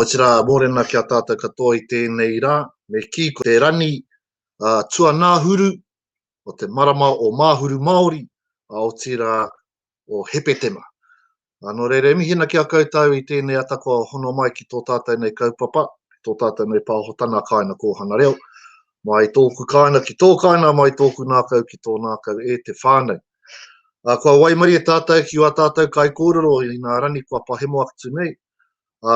Otirā, mōrena ki a tātou katoa i tēnei rā, me kī ko te rani uh, tuanāhuru o te marama o Māhuru Māori, a otirā o Hepetema. Ā, nō reira, e mihi ana ki a koutou i tēnei ata kua hono mai ki tō tātou nei kaupapa, ki tō tātou nei pāhotanga Kāinga Kōhanga Reo. Mai tōku kāinga ki tō kāinga, mai tōku nākau ki tō nākau e te whānau. Ā, kua waimarie tātou ki wā tātou kaikōrero i nā rani kua pahemo atu nei, ā,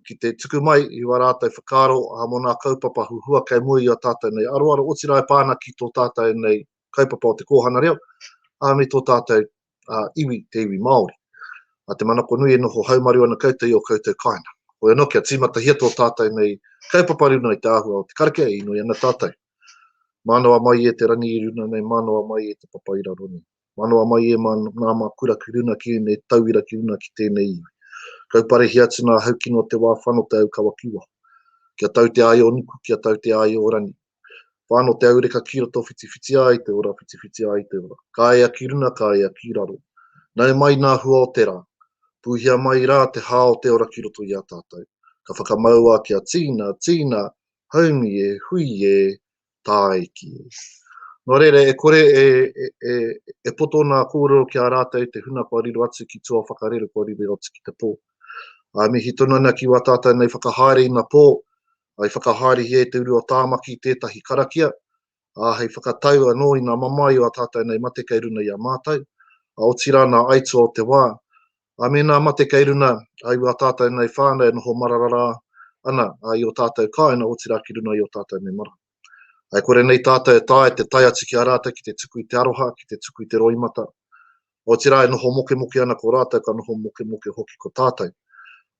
ki te tuku mai i wā rātou whakaaro ā, mō nā kaupapa huhua kei mua i ā tātou nei aroaro, otirā e pā ana ki tō tātou nei kaupapa o te kōhanga reo, ā, me tō tātou ā, iwi, te iwi Māori. Ā, te manako nui e noho haumaru ana koutou i ō koutou kāinga. Hoi anō, kia tīmatahia tō tātou nei kaupapa runa i te āhua o te karakia e inoi ana tātou. Mānawa mai e te rangi i runa nei, mānawa mai e te papa i raro nei. Mānawa mai e mā, nā mākura ki runa ki ēnei tauira ki runa ki tēnei iwi. Kauparehia atu nā haukino te wā whano te au kawa ki waho. Kia tau te āio nuku, kia tau te āio rangi. Whano te aureka ki roto whitiwhiti ai te ora, whitiwhiti ai te ora. Ka ea ki runa, ka ea ki raro. Nau mai nā hua o te rā. Pūhia mai rā te hā o te ora ki roto i a tātou. Ka whakamaua kia tīna, tīna, haumi e, hui e, tāiki e. Nō reira, e kore e, e, e, e poto nā kōrero ki a rātou te huna kua riro atu ki tua whakarere, kua riro atu ki te pō. Ā, mihi tonu ana ki wā tātou nei whakahaere ina pō, I whakahaerehia e Te Uru o Tāmaki tētahi karakia, ā, hei whakatau anō i ngā mamae o ā tātou nei mate kei runa i a mātou, ā, otirā nā aituā o te wā, ā, me nā mate kei runa i ā tātou nei whānau e noho mararara ana i ō tātou kāinga, otirā ki runa i ō tātou nei marae. E kore nei tātou e taea te tae atu ki a rātou ki te tuku i te aroha, ki te tuku i te roimata. Otirā e noho mokemoke ana ko rātou, ka noho mokemoke hoki ko tātou.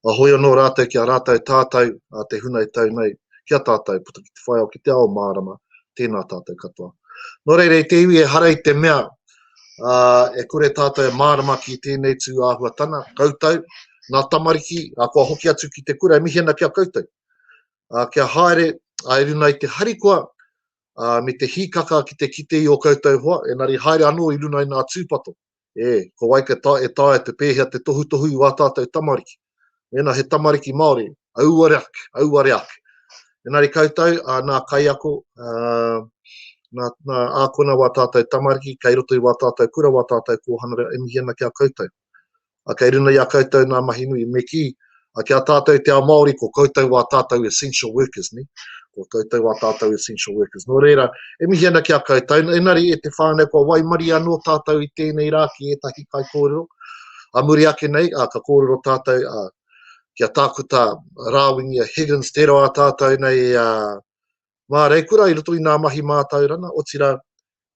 A hoi anō rātou ki a rātou tātou, a te huna e tau nei, ki a tātou, puta ki te whai ao, ki te ao mārama, tēnā tātou katoa. Nō reira, e te iwi, ehara i te mea, ā, e kore tātou e mārama ki tēnei tū āhuatana, koutou, nā tamariki, ā, kua hoki atu ki te kura, e mihi ana ki a koutou. Ā, kia haere, ā, i runa i te harikoa, ā, me te hīkaka ki te kite i ō koutou hoa, engari haere anō i runa i ngā tūpato. E, ko wai ka ta, e taea te pēhea te tohutohu i wā tātou tamariki. Mēnā he tamariki Māori, auare ake, auare ake. Engari koutou, ā, nā kaiako, ā, nā, nā ākona wā tātou tamariki, kei roto i wā tātou kura, wā tātou kōhanga reo, e mihi ana ki a koutou. A kei runa i a koutou nā mahi nui, me kī, a ki a tātou te ao Māori, ko koutou wā tātou essential workers, ne? Ko koutou wā tātou essential workers. Nō reira, e mihi ana ki a koutou, engari e te whānau kua waimarie anō tātou i tēnei rā ki ētahi kaikōrero. A muri ake nei, a, ka kōrero tātou a, ki a Tākuta Rāwingia Higgins, tērā ā tātou nei a, māreikura i roto i nā mahi mātauranga, otirā,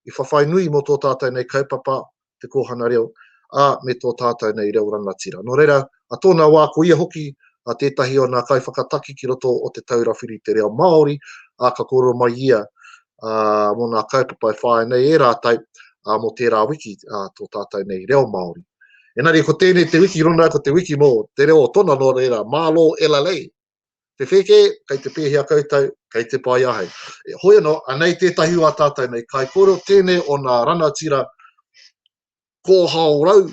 i whawhai nui mō tō tātou nei kaupapa, te kōhanga reo, ā, me tō tātou nei reo rangatira. Nō reira, a tōna wā ko ia hoki a tētahi o nā kaiwhakataki ki roto o Te Taura Whiri i te Reo Māori, ā, ka kōrero mai ia ā, mō nā kaupapa e whāia nei e rātou, ā, mō tērā wiki, ā, tō tātou nei reo Māori. Engari ko tēnei te wiki, rona ko te wiki mō te reo o tona, nō reira, mālō elalei, Te wheke, kei te pēhea koutou, kei te pai ahau. E, hoi anō, anei tētahi o ā tātou nei kaikōrero, tēnei o nā ranatira kōhao rau,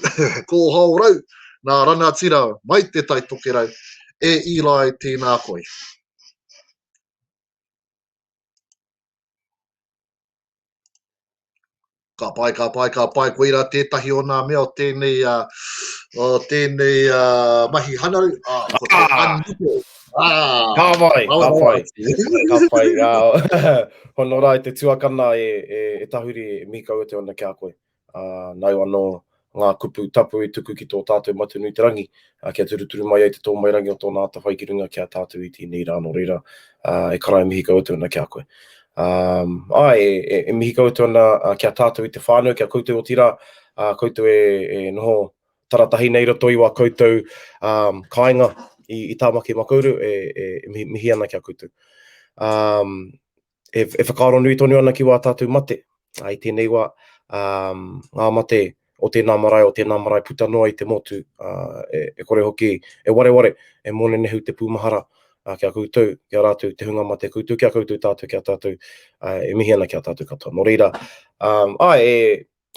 kōhao rau, nā ranatira mai te Tai Tokerau, e Eli tēnā koe. Ka pai, ka pai, ka pai, koirā tētahi o nā mea o tēnei, uh, o tēnei uh, mahi hanarau, uh, ko te ah. anupo. Ah, ka pai, ka pai, ka pai. Uh, hono rā i te tuakana e, e, e tahuri e mihi kau atu ana ki a koe. Ā, nāu anō ngā kupu tapu i tuku ki tō tātou Matua-nui-te-rangi, ā, kia turuturu mai ai te tōmairangi o tōna atawhai ki runga ki a tātou i tēnei rā, nō reira, ā, e kara e mihi kau atu ana ki a koe. Ā, āe, e, e, e mihi kau atu ana ki a tātou i te whānau, ki a koutou otirā, ā, koutou e, e noho taratahi nei roto i wā koutou ā, kāinga i, i Tāmaki Makaurau, e, e, e mihi, mihi ana ki a koutou. Ā, e, e whakaaro nui tonu ana ki wā tātou mate, i tēnei wā, um, ngā mate o tēnā marae, o tēnā marae puta noa i te motu, uh, e, e kore hoki e wareware, e mōnenehu te pūmahara uh, ki a koutou, ki a rātou, te hunga mate koutou, ki a koutou tātou, ki a tātou, uh, e mihi ana ki a tātou katoa. Nō reira, um, ai, e,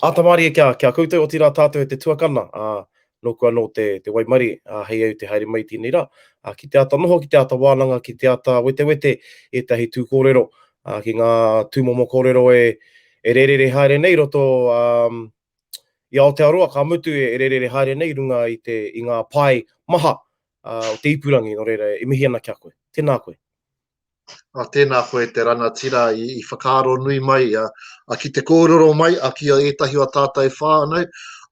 āta mārie ki a, ki a koutou, otirā tātou e te tuakana, uh, Nōku anō te, te waimarie, ā, hei au te haere mai i tēnei rā, ā, ki te āta noho, ki te āta wānanga, ki te āta wetewete ētahi tū kōrero, ā, ki ngā tūmomo kōrero e, e rērere haere nei roto, ā, i Aotearoa, ka mutu e rērere haere nei runga i te, i ngā pae maha, ā, o te ipurangi, nō reira, e mihi ana ki a koe. Tēnā koe. A, tēnā koe te ranatira i, i whakaaro nui mai, a, a ki te kōrero mai, a ki a ētahi o tātou whānau,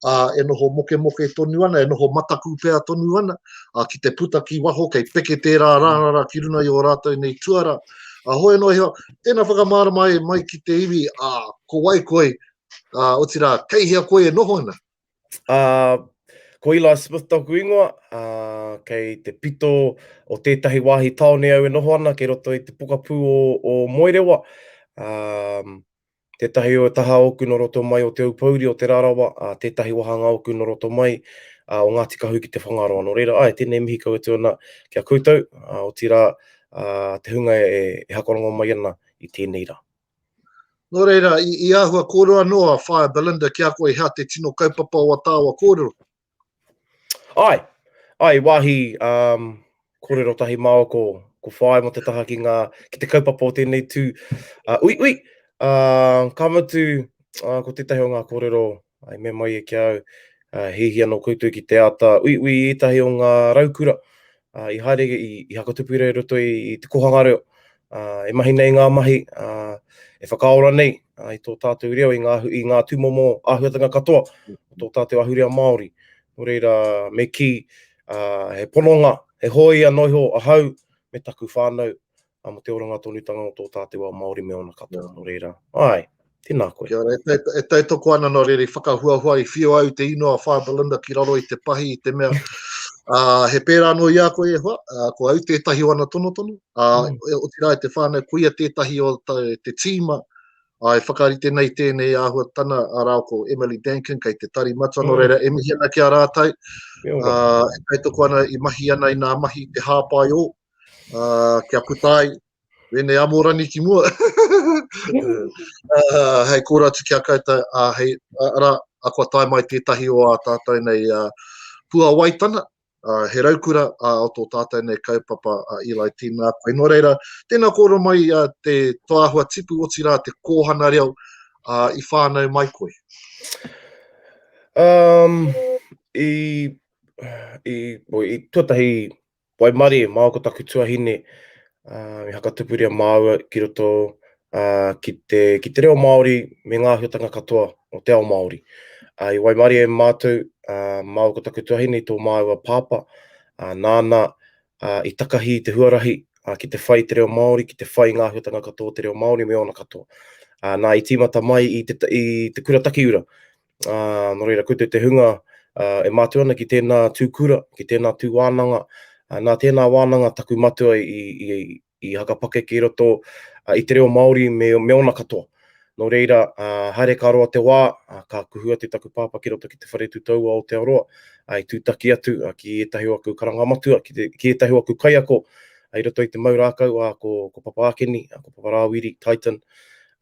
a, e noho mokemoke tonu ana, e noho matakūpea tonu ana, a, ki te puta ki waho, kei peke tērā rārara ki runa i o rātou nei tuara. A, hoi anō iho, tēnā whakamārama mai, mai ki te iwi, a, ko wai koe, a, otirā, kei hea koe e noho ana? Uh, ko Eli Smith tōku ingoa, uh, kei te pito o tētahi wāhi tāone au e noho ana, kei roto i te pokapū o, o Moerewa. Um, tētahi o taha ōku no roto mai o Te Aupouri o Te Rarawa, uh, tētahi wāhanga ōku no roto mai uh, o Ngāti Kahu ki Te Whangaroa. Nō reira, ai, tēnei mihi kau atu ana ki a koutou, uh, otirā uh, te hunga e, e hakarongo mai ana i tēnei rā. Nō reira, i, i āhua kōrero anō a Whaea Belinda ki a koe hea te tino kaupapa o a tāua kōrero? Ai, ai, wāhi um, kōrero tahi māua ko, ko Whaea mō te taha ki, ngā, ki te kaupapa o tēnei tū. Uh, ui, ui, uh, ka mutu, uh, ko tētahi o ngā kōrero i mea mai e ki a au, uh, hiahia nō koutou ki te āta uiui i ētahi o ngā raukura uh, i haere i, i Hakatupura i roto i, i te kohanga reo, uh, e mahi nei ngā mahi, uh, e whakaora nei uh, i tō tātou reo, i ngā, i ngā tūmomo āhuatanga katoa o tō tātou ahurea Māori. Nō reira, me kī, uh, he pononga, he hōia noa iho ahau me taku whānau uh, mō te oranga tonutanga o tō tātou ao Māori me ōna katoa. Nō reira, āe, tēnā koe. Kia ora, e, e tautoko ana nō reira i whakahuahua i whio au te inoa Whaea Belinda ki raro i te pahi i te mea uh, he pērā anō i a koe e hoa, uh, ko au tētahi o ana tonotono, uh, mm. otirā i te whānau, koia tētahi o te, te tīma uh, e whakarite nei tēnei āhuatana arā ko Emily Dankin kei te tari matua, mm. nō reira e mihi ana ki a rātou, uh, e tautoko ana i mahi ana i nā mahi te hāpai o, uh, kia puta ai wēnei amorani ki mua. uh, hei kōrero atu ki a koutou, uh, hei, uh, arā, a kua tae mai tētahi o ā tātou nei uh, puawaitana, uh, he raukura uh, o tō tātou nei kaupapa uh, Eli tēnā koe. Nō reira, tēnā kōrero mai uh, te tō āhua tipu, otirā te kōhanga reo uh, i whānau mai koe. Um, i, i, i tuatahi Waimarie, māua ko taku tuahine, ā, i hakatupuria māua ki roto ā, ki te, ki te reo Māori me ngā āhuatanga katoa o te ao Māori. Ā, i waimarie mātou, ā, māua ko taku tuahine i tō māua pāpā, ā, nāna ā, i takahi i te huarahi ā, ki te whai i te reo Māori, ki te whai i ngā āhuatanga katoa o te reo Māori me ōna katoa. Ā, nā, i tīmata mai i te, i te kura takiura, Ā, nō reira, koutou te hunga e mātau ana ki tēnā tū kura, ki tēnā tū wānanga, nā tēnā wānanga taku matua i, i, i hakapakeke i roto i te reo Māori me, me ōna katoa. Nō reira, haere ka roa te wā, ka kuhu atu taku pāpā ki roto ki te Whare Tū Taua o Aotearoa, i tūtaki atu ki ētahi o aku karanga matua, ki, te, ki ētahi o aku kaiako i roto i te mau rākau, ā, ko, ko Papa Ākeni, ko Papa Rāwiri, Titan,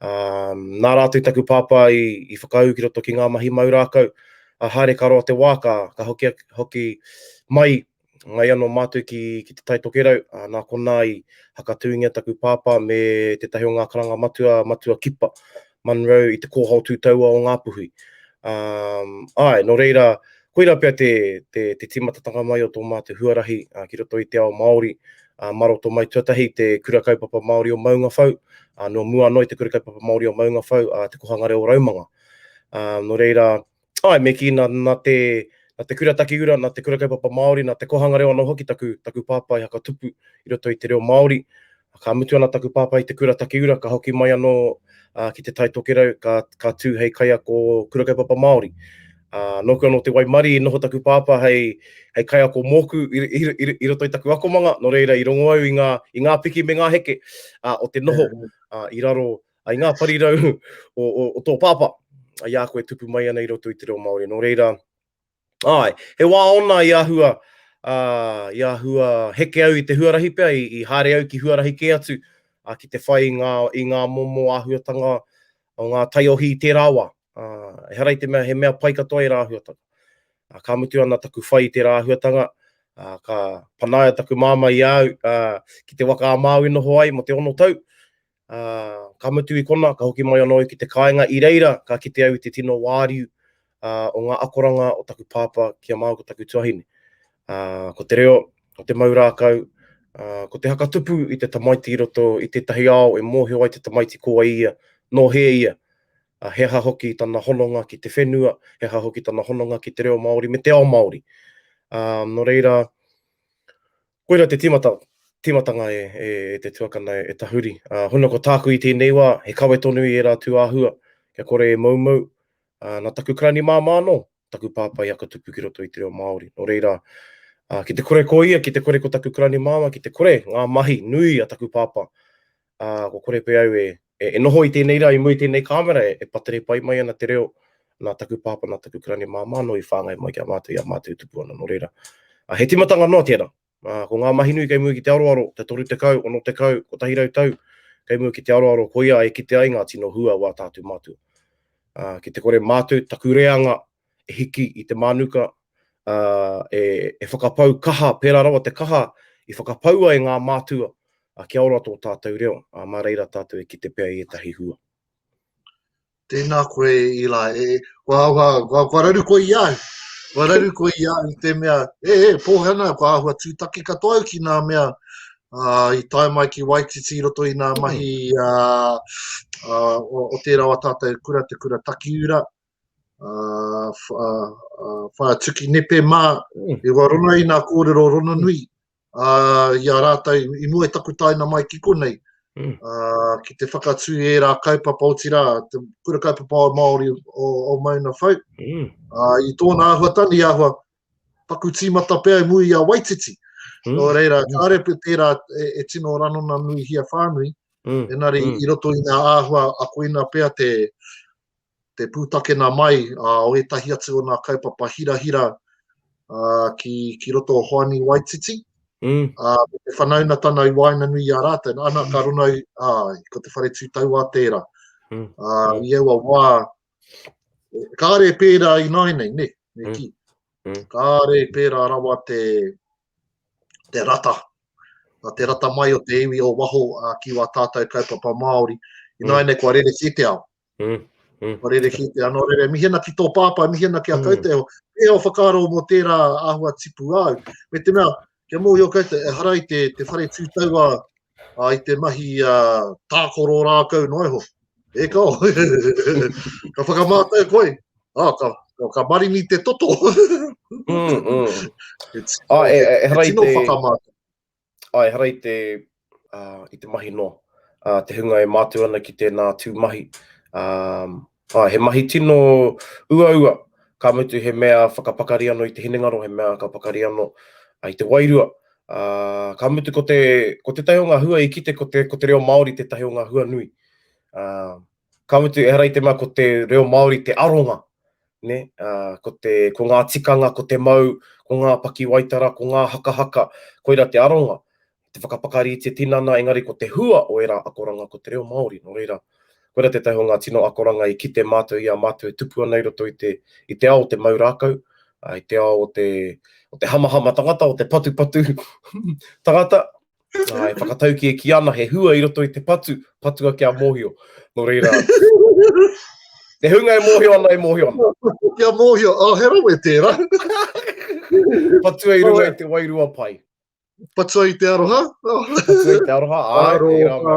Ā, nā rātou taku pāpā i, i whakaū ki roto ki ngā mahi mau rākau, ā, haere ka roa te wā, ka, ka hoki, hoki mai, mai anō mātou ki, ki Te Tai Tokerau, ā, nā konā i hakatūngia taku pāpā me tētahi o ngā karanga matua, Matua Kipa Munro i te kōhao tū taua o Ngāpuhi. Ā, āe, nō reira, koirā pea te, te, te tīmatatanga mai o tō mātou huarahi ā, ki roto i te ao Māori, ā, mā roto mai tuatahi te Kura Kaupapa Māori o Maungawhau, ā, nō mua anō i te Kura Kaupapa Māori o Maungawhau, ā, te Kohanga Reo o Raumanga. Ā, nō reira, āe, me kī nā, nā te, nā te Kura Takiura, nā te Kura Kaupapa Māori, nā te Kohanga Reo anō hoki taku, taku pāpā i hakatupu i roto i te reo Māori, Ka mutu ana taku pāpā i te kura takiura, ka hoki mai anō ki Te Tai Tokerau, ka, ka tū hei kaiako kura kaupapa Māori. Uh, nōku anō te waimarie i noho taku pāpā hei, hei kaiako mōku i, i, i, i roto i taku akomanga, nō reira i rongo au i ngā, i ngā piki me ngā heke uh, o te noho uh, i raro uh, i ngā parirau o, o, o tō pāpā i a koe tupu mai ana i roto i te reo Māori. Nō reira, Āe, he wā ōna i āhua, ā, i āhua heke au i te huarahi pea, i, i haere au ki huarahi kē atu, ā, ki te whai i ngā, i ngā momo āhuatanga o ngā taiohi i tērā wā. Ā, ehara i te mea he mea pai katoa ērā āhuatanga. Ā, ka mutu ana taku whai i tērā āhuatanga, ā, ka panaia taku māmā i a au, ā, ki te waka a Māui noho ai mō te ono tau. Ā, ka mutu i kona, ka hoki mai anō au ki te kāinga. I reira, ka kite au i te tino wāriu, ā, o ngā akoranga o taku pāpā ki a māua ko taku tuahine. Ā, ko te reo, ko te mau rākau, ā, ko te hakatupu i te tamaiti i roto i tētahi ao e mōhio ai te tamaiti ko wai ia, nō hea ia, ā, he aha hoki tana hononga ki te whenua, he aha hoki tana hononga ki te reo Māori me te ao Māori. Ā, nō reira, koira te tīmata, tīmatanga e, e, e te tuakana e, e tahuri. Ā, huna ko tāku i tēnei wā, he kawe tonu i ērā tū āhua, kia kore e moumou, ā, nā taku karani māmā anō, taku pāpā i akatupu ki roto i te reo Māori. Nō reira, ā, ki te kore ko ia, ki te kore ko taku karani māmā, ki te kore ngā mahi nui a taku pāpā, ā, kua kore pea au e, e, e noho i tēnei rā i mua i tēnei kāmera e, e patere pai mai ana te reo nā taku pāpā, nā taku karani māmā anō i whāngai mai ki a mātou i a mātou e tupu ana. Nō reira, ā, he tīmatanga noa tērā. Ā, ko ngā mahi nui kei mua ki te aroaro, te 30, 60, 100 tau, kei mua ki te aroaro, koia e kite ai ngā tino hua o ā tātou mātua. Ā, ki te kore mātou, taku reanga e hiki i te mānuka, ā, e, e whakapau kaha, pērā rawa te kaha i whakapaua e ngā mātua, ā, kia ora tō tātou reo, ā, mā reira tātou e kite pea i ētahi hua. Tēnā koe, Eli, e, kua, kua, kua, kua raru koe i a au. Kua raru koe i a au i te mea, e, e, pōhe ana, kua āhua tūtaki katoa au ki ngā mea uh, i tae mai ki Waititi i roto i ngā mm. mahi uh, uh, o, o tērā o tātou kura, te kura takiura, uh, uh, uh, whātuki nepe mā, mm. i warona i ngā kōrero rononui, ā, i a rātou i mua i taku taena mai ki konei, mm. ā, ki te whakatū i ērā kaupapa, otirā, te kura kaupapa o Māori o, o Mauna Whau. Mm. Ā, i tōna āhuatanga, i āhua paku tīmata pea i mua i a Waititi. Mm. Nō reira, mm. kāre pe tērā e, e tino ranona nuihia whānui, mm. engari mm. i roto i ngā āhua akoina pea te, te pūtakena mai o ētahi atu o ngā kaupapa hirahira ki, ki roto o Hoani Waititi, mm. uh, me te whanaunatana i waenganui i a rātou. Ana, ka rona, uh, ko te whare tūtauā tērā. Mm. Uh, I aua wā, kāre pērā i nāinei, ne, me mm. kī. Mm. Kāre pērā rawa te, te rata, te rata mai o te iwi o waho uh, ki wā tātou kaupapa Māori. I mm. nāinei kua rerekē te ao. Mm. Mm. Kua rerekē te ao. Nō reira, mihi ana ki tō pāpā, mihi ana ki a mm. koutou. E o whakaaro mō tērā āhua tipu āu. Me te mea, kia mōhio koutou, ehara i te, te whare tūtaua a, i te mahi a, tākoro rākau noa iho. E kao, ka whakamātau koe. Ah, ka, ka, ka maringi te toto. mm, mm. He tino, ah, e, e, e, he tino te... whakamātau. Āe, ehara i te, uh, i te mahi noa. Uh, te hunga e mātau ana ki tēnā tū mahi. Um, āe, he mahi tino uaua, ka mutu he mea whakapakari anō i te hinengaro, he mea whakapakari anō i te wairua. Uh, ka mutu ko te, ko tētahi o ngā hua i kite ko te, ko te reo Māori tētahi o ngā hua nui. Uh, ka mutu, ehara i te mea ko te reo Māori te aronga, ne? Uh, ko, te, ko ngā tikanga, ko te mau, ko ngā pakiwaitara, ko ngā hakahaka, koira te aronga, te whakapakari i te tinana, engari ko te hua o ērā akoranga ko te reo Māori, nō reira, koira tētahi o ngā tino akoranga i kite mātou i a mātou e tupu ana i roto i te, i te ao o te mau rākau, i te ao o te, o te hamahama tangata, o te patupatu tangata, Nā, e whakatauki e kī ana he hua i roto i te patu, patua kia mōhio. Nō reira, te hunga e mōhio ana, e mōhio ana. Kia mōhio, oh, he rawe tērā. Patua i runga i te wairua pai. Patua i te aroha. Patua i te aroha, āe. Aroha.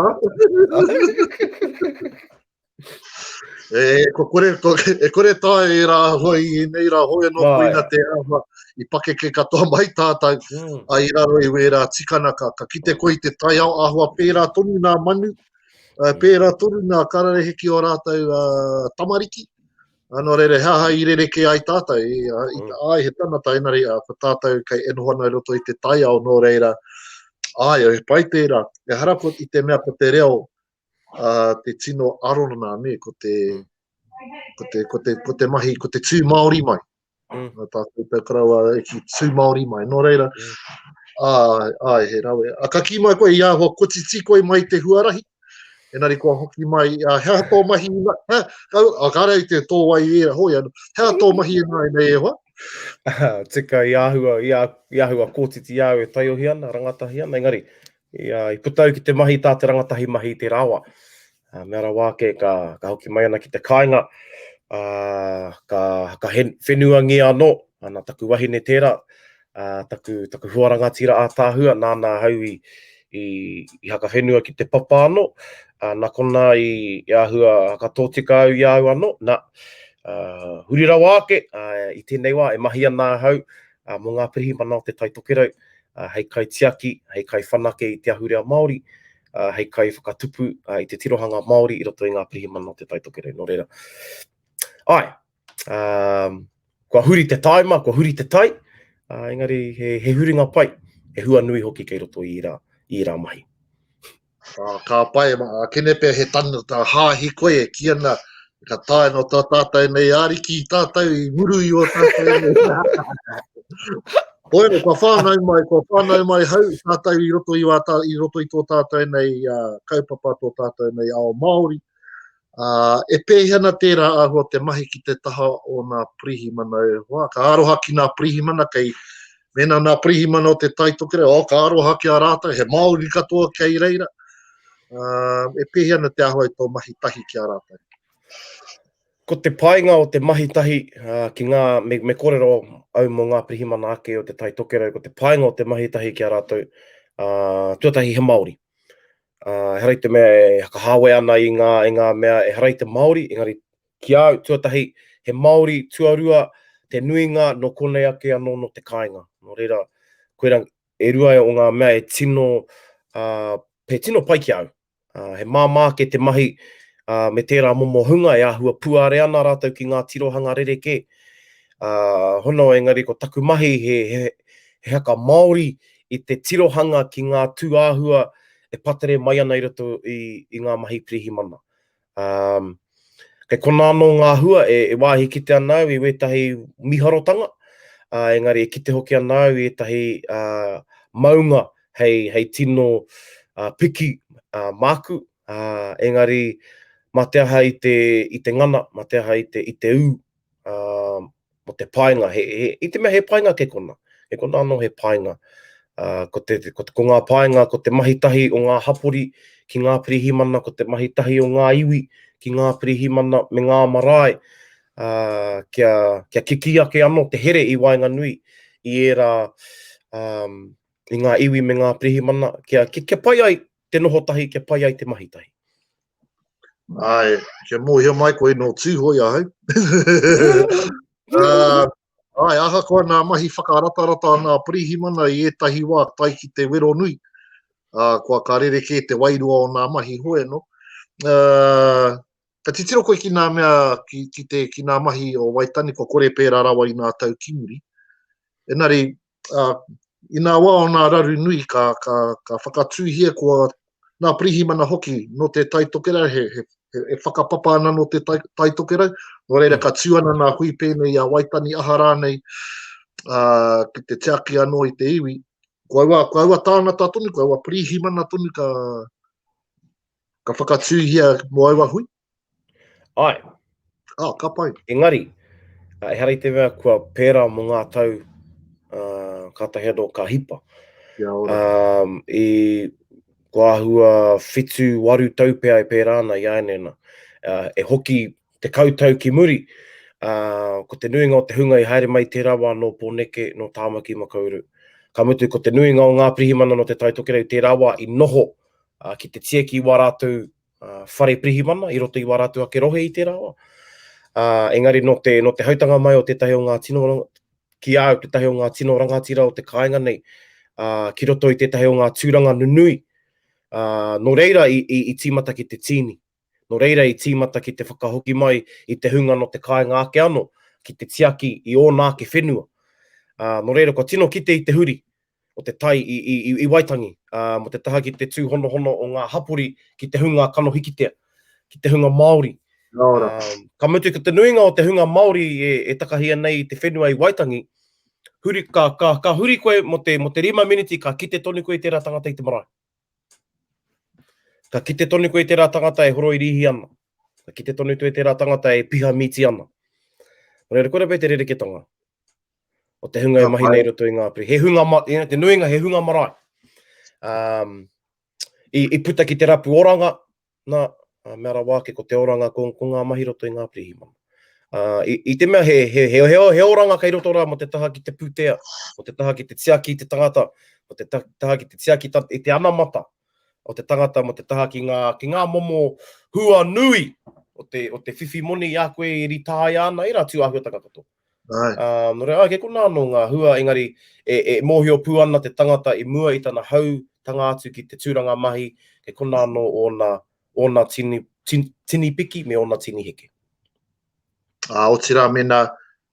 E, ko kore, ko, e kore tae e rā hoi i nei rā hoi anō koina te āhua i pakeke katoa mai tātou mm. a i raro i wērā tikana ka, ka kite koe i te taiao āhua pērā tonu nā manu, mm. pērā tonu nā kararehe ki o rātou uh, tamariki. Nō reira, he aha i rerekē ai tātou, i, i, mm. ai, he tangata, engari, uh, ko tātou kei e noho ana i roto i te taiao, nō reira, ai, he pai tērā. Ehara ko i te mea ko te reo, uh, te tino arona, ne, ko te, ko te, ko te, ko te mahi, ko te tū Māori mai. Mm. Nā tātou te karaua e ki tū Māori mai. Nō reira, mm. ai, ai, he rawe. A, ka kī mai koe i āhua kotiti koe mai te huarahi, engari kua hoki mai, uh, he aha tō mahi, he, ka, a, kāre i te tō wai e, hoi, he aha tō mahi e nā nei e hoa? Tika i āhua, i, ā, i āhua kōtiti au e taiohi ana, rangatahi ana, engari, i, uh, i puta au ki te mahi tā te rangatahi mahi i tērā wā. Uh, mea rawa ake, ka, ka hoki mai ana ki te kāinga, uh, ka, ka hen, whenuangia anō, ana taku wahine tērā, uh, taku, taku hoa rangatira ātaahua, nāna ahau i, i, i hakawhenua ki te papa anō, uh, nā konā i, i āhua hakatōtika au i a au anō, nā, uh, huri rawa ake, uh, i tēnei wā e mahi ana ahau uh, mō ngā pirihimana o Te Tai Tokerau, uh, hei kaitiaki, hei kaiwhanake i te ahurea Māori, uh, hei kaiwhakatupu uh, i te tirohanga Māori i roto i ngā pirihimana o Te Tai Tokerau. Nō reira, ai, um, kua huri te taima, kua huri te tai, uh, engari he, he huringa pai, he hua nui hoki kei roto i ērā, i ērā mahi. Ah, ka pai, a kene pea he tangata hāhi koe e kī ana, ka taea no tā tātou nei ariki i tātou i muru i o tātou nei. Koe, kua whānau mai, kua whānau mai hau tātou i roto i, wā, tā, i roto i tō tātou nei uh, kaupapa, tō tātou nei ao Māori. Ā, e pēhea ana tērā āhua te mahi ki te taha o nā pirihimana e hoa? Ka aroha ki nā pirihimana kei, mēnā nā pirihimana o te Tai Tokerau, oh, ka aroha ki a rātou, he Māori katoa kei reira. Ā, e pēhea ana te āhua i tō mahi tahi ki a rātou? Ko te painga o te mahi tahi ki ngā, me, me kōrero au mō ngā pirihimana ake o te Tai Tokerau, ko te painga o te mahi tahi ki a rātou, ā, tuatahi he Māori. Ā, ehara i te mea e whakahāwea ana i ngā, i ngā mea ehara i te Māori, engari ki a au, tuatahi, he Māori, tuarua, te nuinga nō konei ake anō nō te kāinga. Nō reira, koirā, e rua o ngā mea e tino, ā, he tino pai ki a au. Ā, he māmā ake te mahi, ā, me tērā momo hunga e āhua puare ana rātou ki ngā tirohanga rerekē. Ā, hono, engari ko taku mahi he, he, he haka Māori i te tirohanga ki ngā tūāhua e patere mai ana i roto i, i ngā mahi pirihimana. Um, kei konā anō ngā hua e, e wāhi kite ana au i wētahi miharotanga, uh, engari e kite hoki ana au i ētahi uh, maunga hei, hei tino uh, piki uh, māku, uh, engari mā te aha i te, i te ngana, mā te aha i te, i te ū, uh, mō te painga, he, he, i te mea he painga kei kona, kei kona anō he painga. Uh, ko, te, ko, te, ko ngā painga, ko te mahi tahi o ngā hapori ki ngā pirihimana, ko te mahi tahi o ngā iwi ki ngā pirihimana me ngā marae, uh, kia, kia kikī ake anō te here i waenganui i ērā, um, i ngā iwi me ngā pirihimana, kia, kia, kia pai ai te noho tahi, kia pai ai te mahi tahi. Āe, kia mōhio mai koe nō Tūhoe ahau. uh, āe, ahakoa nā mahi whakaratarata nā pirihimana i ētahi wā tae ki te wero nui, uh, kua ka rerekē te wairua o nā mahi hoe, no? Uh, ka titiro koe ki nā mea, ki, ki, te, ki nā mahi o Waitani, kua kore pērā rawa i nā tau ki muri. Engari, uh, i nā wā o nā raru nui ka, ka, ka whakatūhia kua nā pirihimana hoki nō te Tai Tokerau, he, he, he, he whakapapa ana nō te Tai, tai Tokerau, nō reira ka tū ana nā hui pēnei i a Waitani aha rānei uh, ki te tiaki anō i te iwi. Ko aua, ko aua tāngata tonu, ko aua pirihimana tonu ka, ka whakatūhia mō aua hui. Āe. Ah, ka pai. Engari, ehara i te mea kua pērā mō ngā tau uh, kātahi anō ka hipa. Kia ora. Um, i, kua āhua whitu, waru tau pea e pērā ana i āianei nā. Uh, e hoki 10 tau ki muri, uh, ko te nuinga o te hunga i haere mai tērā wā nō Pōneke, nō Tāmaki Makaurau. Ka mutu, ko te nuinga o ngā pirihimana nō Te Tai Tokerau tērā wā i noho uh, ki te tieki i wā rātou whare pirihimana i roto i wā rātou ake rohe i tērā wā. Uh, engari nō te, nō te hautanga mai o tētahi o ngā tino, ki a au, tētahi o ngā tino rangatira o te kāinga nei, uh, ki roto i tētahi o ngā tūranga nunui, uh, nō reira i, i, i tīmata ki te tīni. Nō reira i tīmata ki te whakahoki mai i te hunga nō te kāinga ake anō, ki te tiaki i ōna ake whenua. Uh, nō reira, kua tino kite i te huri, o te tai i, i, i, i Waitangi, ā, mō te taha ki te tūhonohono o ngā hapori ki te hunga kanohi kitea, ki te hunga Māori. Ora. Ā, ka mutu ko te nuinga o te hunga Māori e, e takahia nei i te whenua i Waitangi, huri, ka, ka, ka huri koe mō te, mō te rima miniti ka kite tonu koe i tērā tangata i te marae. Ka kite tonu koe i tērā tangata e horoi rīhi ana. Ka kite tonu koe i tērā tangata e piha mīti ana. Nō reira, koira pea te rerekētanga. O te hunga e mahi nei roto i ngā piri. He hunga, te nuinga he hunga marae. Um, i, i puta ki te rapu oranga, nā, mea rawa ake ko te oranga ko, ko ngā mahi roto i ngā pirihimana. Uh, i, i te mea he, he, he, he, he oranga kei roto rā mō te taha ki te pūtea, mō te taha ki te tiaki i te tangata, mō te taha ki te tiaki i te anamata o te tangata, mō te taha ki ngā, ki ngā momo hua nui o te, o te whiwhi moni i a koe e ritāia ana, ērā tū āhuatanga katoa. Ai. Uh, nō reira, ai, kei konā anō ngā hua, engari e, e mōhio pū ana te tangata i mua i tana hautanga atu ki te tūranga mahi, kei konā anō ōna, ōna tini, tini, tini piki me ōna tini heke. Ā, otirā, mēnā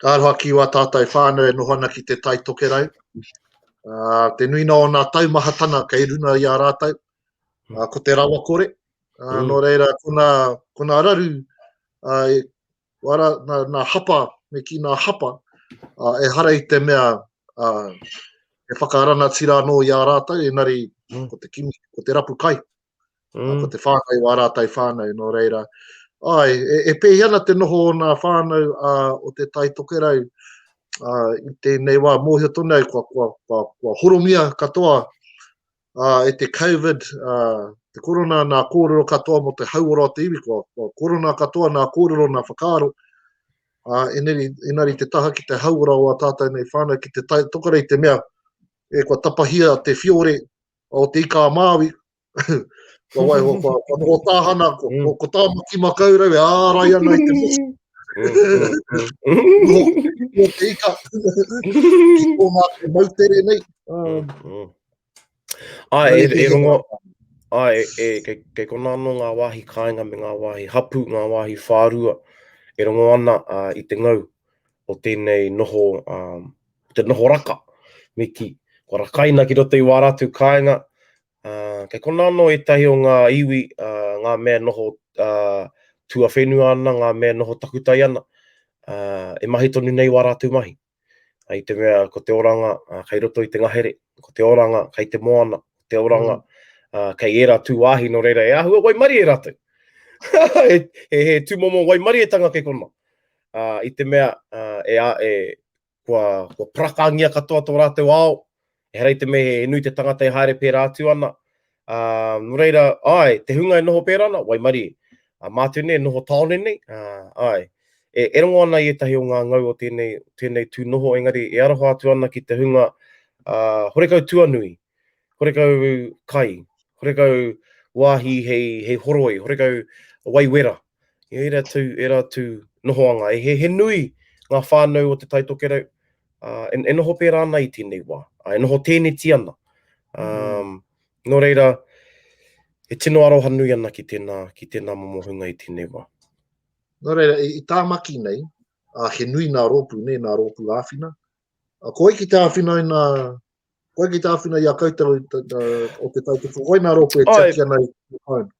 ka aroha ki wā tātou whānau e noho ana ki te Tai Tokerau, ā, te nuinga o nā taumahatanga kei runa i a rātou, ā, ko te rawakore, ā, mm. nō reira, ko nā, ko nā raru, ā, Wara, nā, nā hapa, me ki nā hapa, uh, ehara i te mea uh, e whakaranatira anō i a rātou, engari mm. ko te kimi, ko te rapu kai, mm. uh, ko te whānau o ā rātou whānau, nō reira. Ai, e, e pēhi ana te noho o nā whānau uh, o te Tai Tokerau uh, i tēnei wā, mōhio tonu ai, kua, kua, kua, kua horomia katoa ā, e te Covid, ā, te korona nā kōrero katoa mō te hauora o te iwi, kua, kua korona katoa nā kōrero, nā whakaaro, ā, engari, engari te taha ki te hauora o ā tātou nei whānau, ki te tai, tokorei te mea, e, kua tapahia te whiore o te ika a Māui, kua waiho, kua, kua noho tāhana, ko, mm. ko, ko Tāmaki Makaurau e ārai ana i te motu. Noho, ko te ika, ki tōna ake moutere nei. Um, mm, mm. Ai, e, e rongo, ai, e, kei, kei kona anō ngā wāhi kāinga me ngā wāhi hapu, ngā wāhi whārua, e rongo ana uh, i te ngau o tēnei noho, um, te noho raka, me ki, kua rakaina ki roto i wā rātou kāinga, uh, kei kona anō ētahi o ngā iwi, uh, ngā mea noho uh, tuawhenua ana, ngā mea noho takutai ana, uh, e mahi tonu nei wā rātou mahi. I te mea ko te oranga kei roto i te ngahere, ko te oranga kei te moana, ko te oranga mm. kei ērā tū wāhi, nō reira e āhua waimarie rātou. he, he, he tūmomo waimarietanga kei kona. Uh, I te mea uh, e, e, kua, kua parakangia katoa tō rātou ao, ehara i te mea he nui te tangata e haere pērā atu ana. Ā, nō reira, āe, te hunga e noho pērā ana, waimarie. Ā, mātou nei e noho tāone nei, ā, āe. E, e rongo ana i ētahi o ngā ngau o tēnei, tēnei tū noho, engari e aroha atu ana ki te hunga, ā, horekau tuanui, horekau kai, horekau wāhi hei, hei horoi, horekau wai wera. I ērā tū, ērā tū nohoanga. E, he, he nui ngā whānau o Te Tai Tokerau, uh, e, e noho pērā ana i tēnei wā, uh, e noho tēneti ana. Um, nō reira, e tino aroha nui ana ki tēnā, ki tēnā momo hunga i tēnei wā. Nō reira, i, i Tāmaki nei, uh, he nui nā rōpū, nei, nā rōpū āwhina. Uh, ko wai ki te āwhina i nā, ko wai ki te āwhina i a koutou o te tautoko, ko wai nā rōpū e tiaki ana i te kāinga?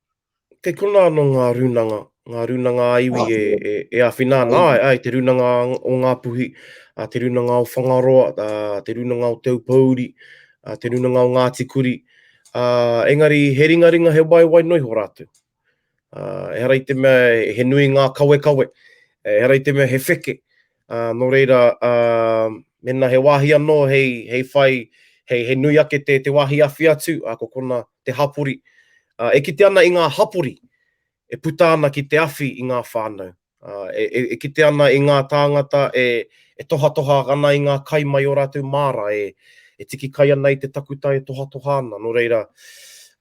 Kei konā anō ngā rūnanga, ngā rūnanga ā-iwi e, e, e āwhina ana, āe, āe, te rūnanga o Ngāpuhi, te rūnanga o Whangaroa, te rūnanga o Te Aupōuri, te rūnanga o Ngāti Kuri, engari he ringaringa, he waewae noa iho rātou. Ehara i te mea he nui ngā kawekawe, ehara i te mea he wheke, nō reira, mēnā he wāhi anō hei, hei whai, hei, hei nui ake te, te wāhi awhi atu, ko kona te hapori, e kite ana i ngā hapori e puta ana ki te awhi i ngā whānau, e, e, e kite ana i ngā tāngata e, e tohatoha ana i ngā kai mai o rātou māra, e, e tiki kai ana i te takutai e tohatoha ana. Nō reira,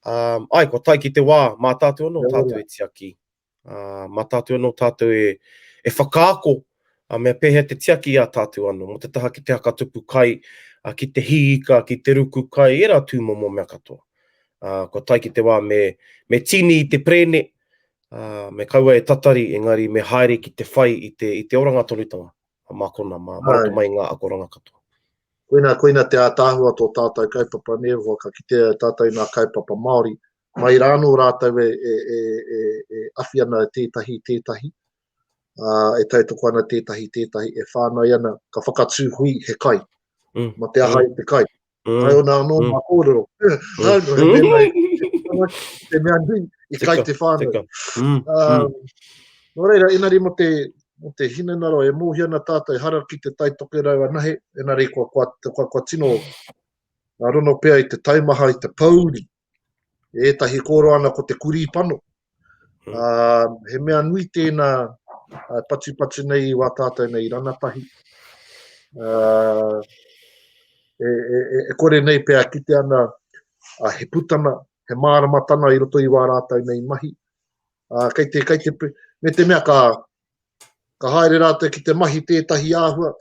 um, ai, kua tae ki te wā, mā tātou anō tātou e tiaki. Ā, mā tātou anō tātou e, e whakaako, ā, mea pēhea te tiaki i a tātou anō, mō te taha ki te hakatupu kai, ā, ki te hī ika, ki te ruku kai, ērā tūmomo mea katoa. Ā, kua tae ki te wā me, me tīni i te perēne, ā, me kaua e tatari, engari me haere ki te whai i te, i te oranga tonutanga, mā konā, mā, mā roto mai i ngā akoranga katoa. Koina, koina te ātaahua o tō tātou kaupapa nē, hoa ka kitea e tātou i ngā kaupapa Māori, mai rā anō rātou e, e, e, e, e awhi ana tētahi tētahi, ā, e tautoko ana tētahi tētahi, e whāngai ana, ka whakatū hui he kai. Mm. Ma te aha mm. i te kai. Mm. Kai ona anō mm. ngā kōrero. Mm. Te mea nui, i kai te whānau. Mm. Um, nō reira, engari mo te, mō te hinengaro e mōhio ana tātou ehara ki te Tai Tokerau anahe, engari kua, kua, kua, kua tino rono pea i te taumaha, i te pōuri. E ētahi kōrero ana ko te kurī pano. Mm. Uh, he mea nui tēnā uh, patupatu nei i wā tātou nei ranatahi. Uh, e, e, e, e kore nei pea kite ana uh, he putana, he māramatana i roto i wā rātou nei mahi. Uh, kei te, kei te, me te mea ka, ka haere rātou ki te mahi tētahi āhua,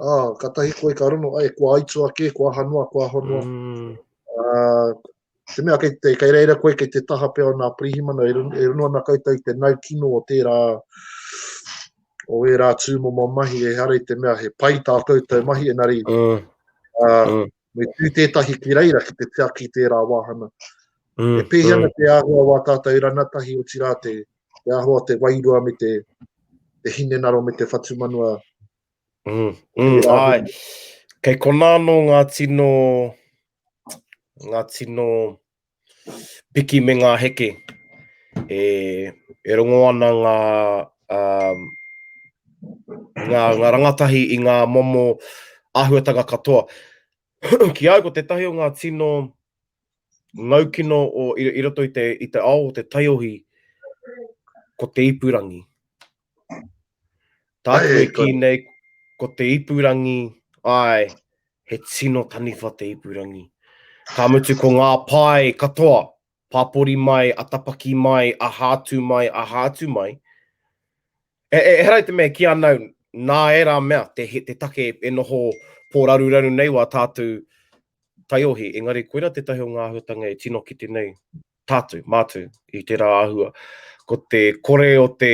ā, kātahi koe ka rono, ai, kua aitua kē, kua aha noa, kua aha noa. Mm. Uh, te mea kei, te, kei reira koe kei te taha pea o nā pirihimana, e, e rono ana koutou i te nau kino o tērā, o ērā tūmomo mahi, ehara i te mea he pai tā koutou mahi, engari, mm. uh, mm. me tū tētahi ki reira ki te tiaki tērā wāhanga. Mm, e pēhea ana mm. te āhua wā tātou ranatahi, otirā te, te āhua o te wairua me te, te hinengaro me te whatumanawa. Mm, mm, ai. Kei konā anō ngā tino, ngā tino piki me ngā heke. E, e rongo ana ngā, um, ngā, ngā rangatahi i ngā momo āhuatanga katoa. Ki au, ko tētahi o ngā tino ngaukino o, i, i roto i te, i te ao o te taiohi, ko te ipurangi. Tāku e kī nei, ko te ipurangi, āe, he tino taniwha te ipurangi. Ka mutu ko ngā pae katoa, pāpori mai, atapaki mai, aha atu mai, aha atu mai. E, e, ehara i te mea ki anau, nā ērā mea, te, te take e noho pōraruraru nei wā tātou taiohi, engari koira tētahi o ngā āhuatanga e tino kite nei tātou, mātou, i tērā āhua. Ko te kore o te,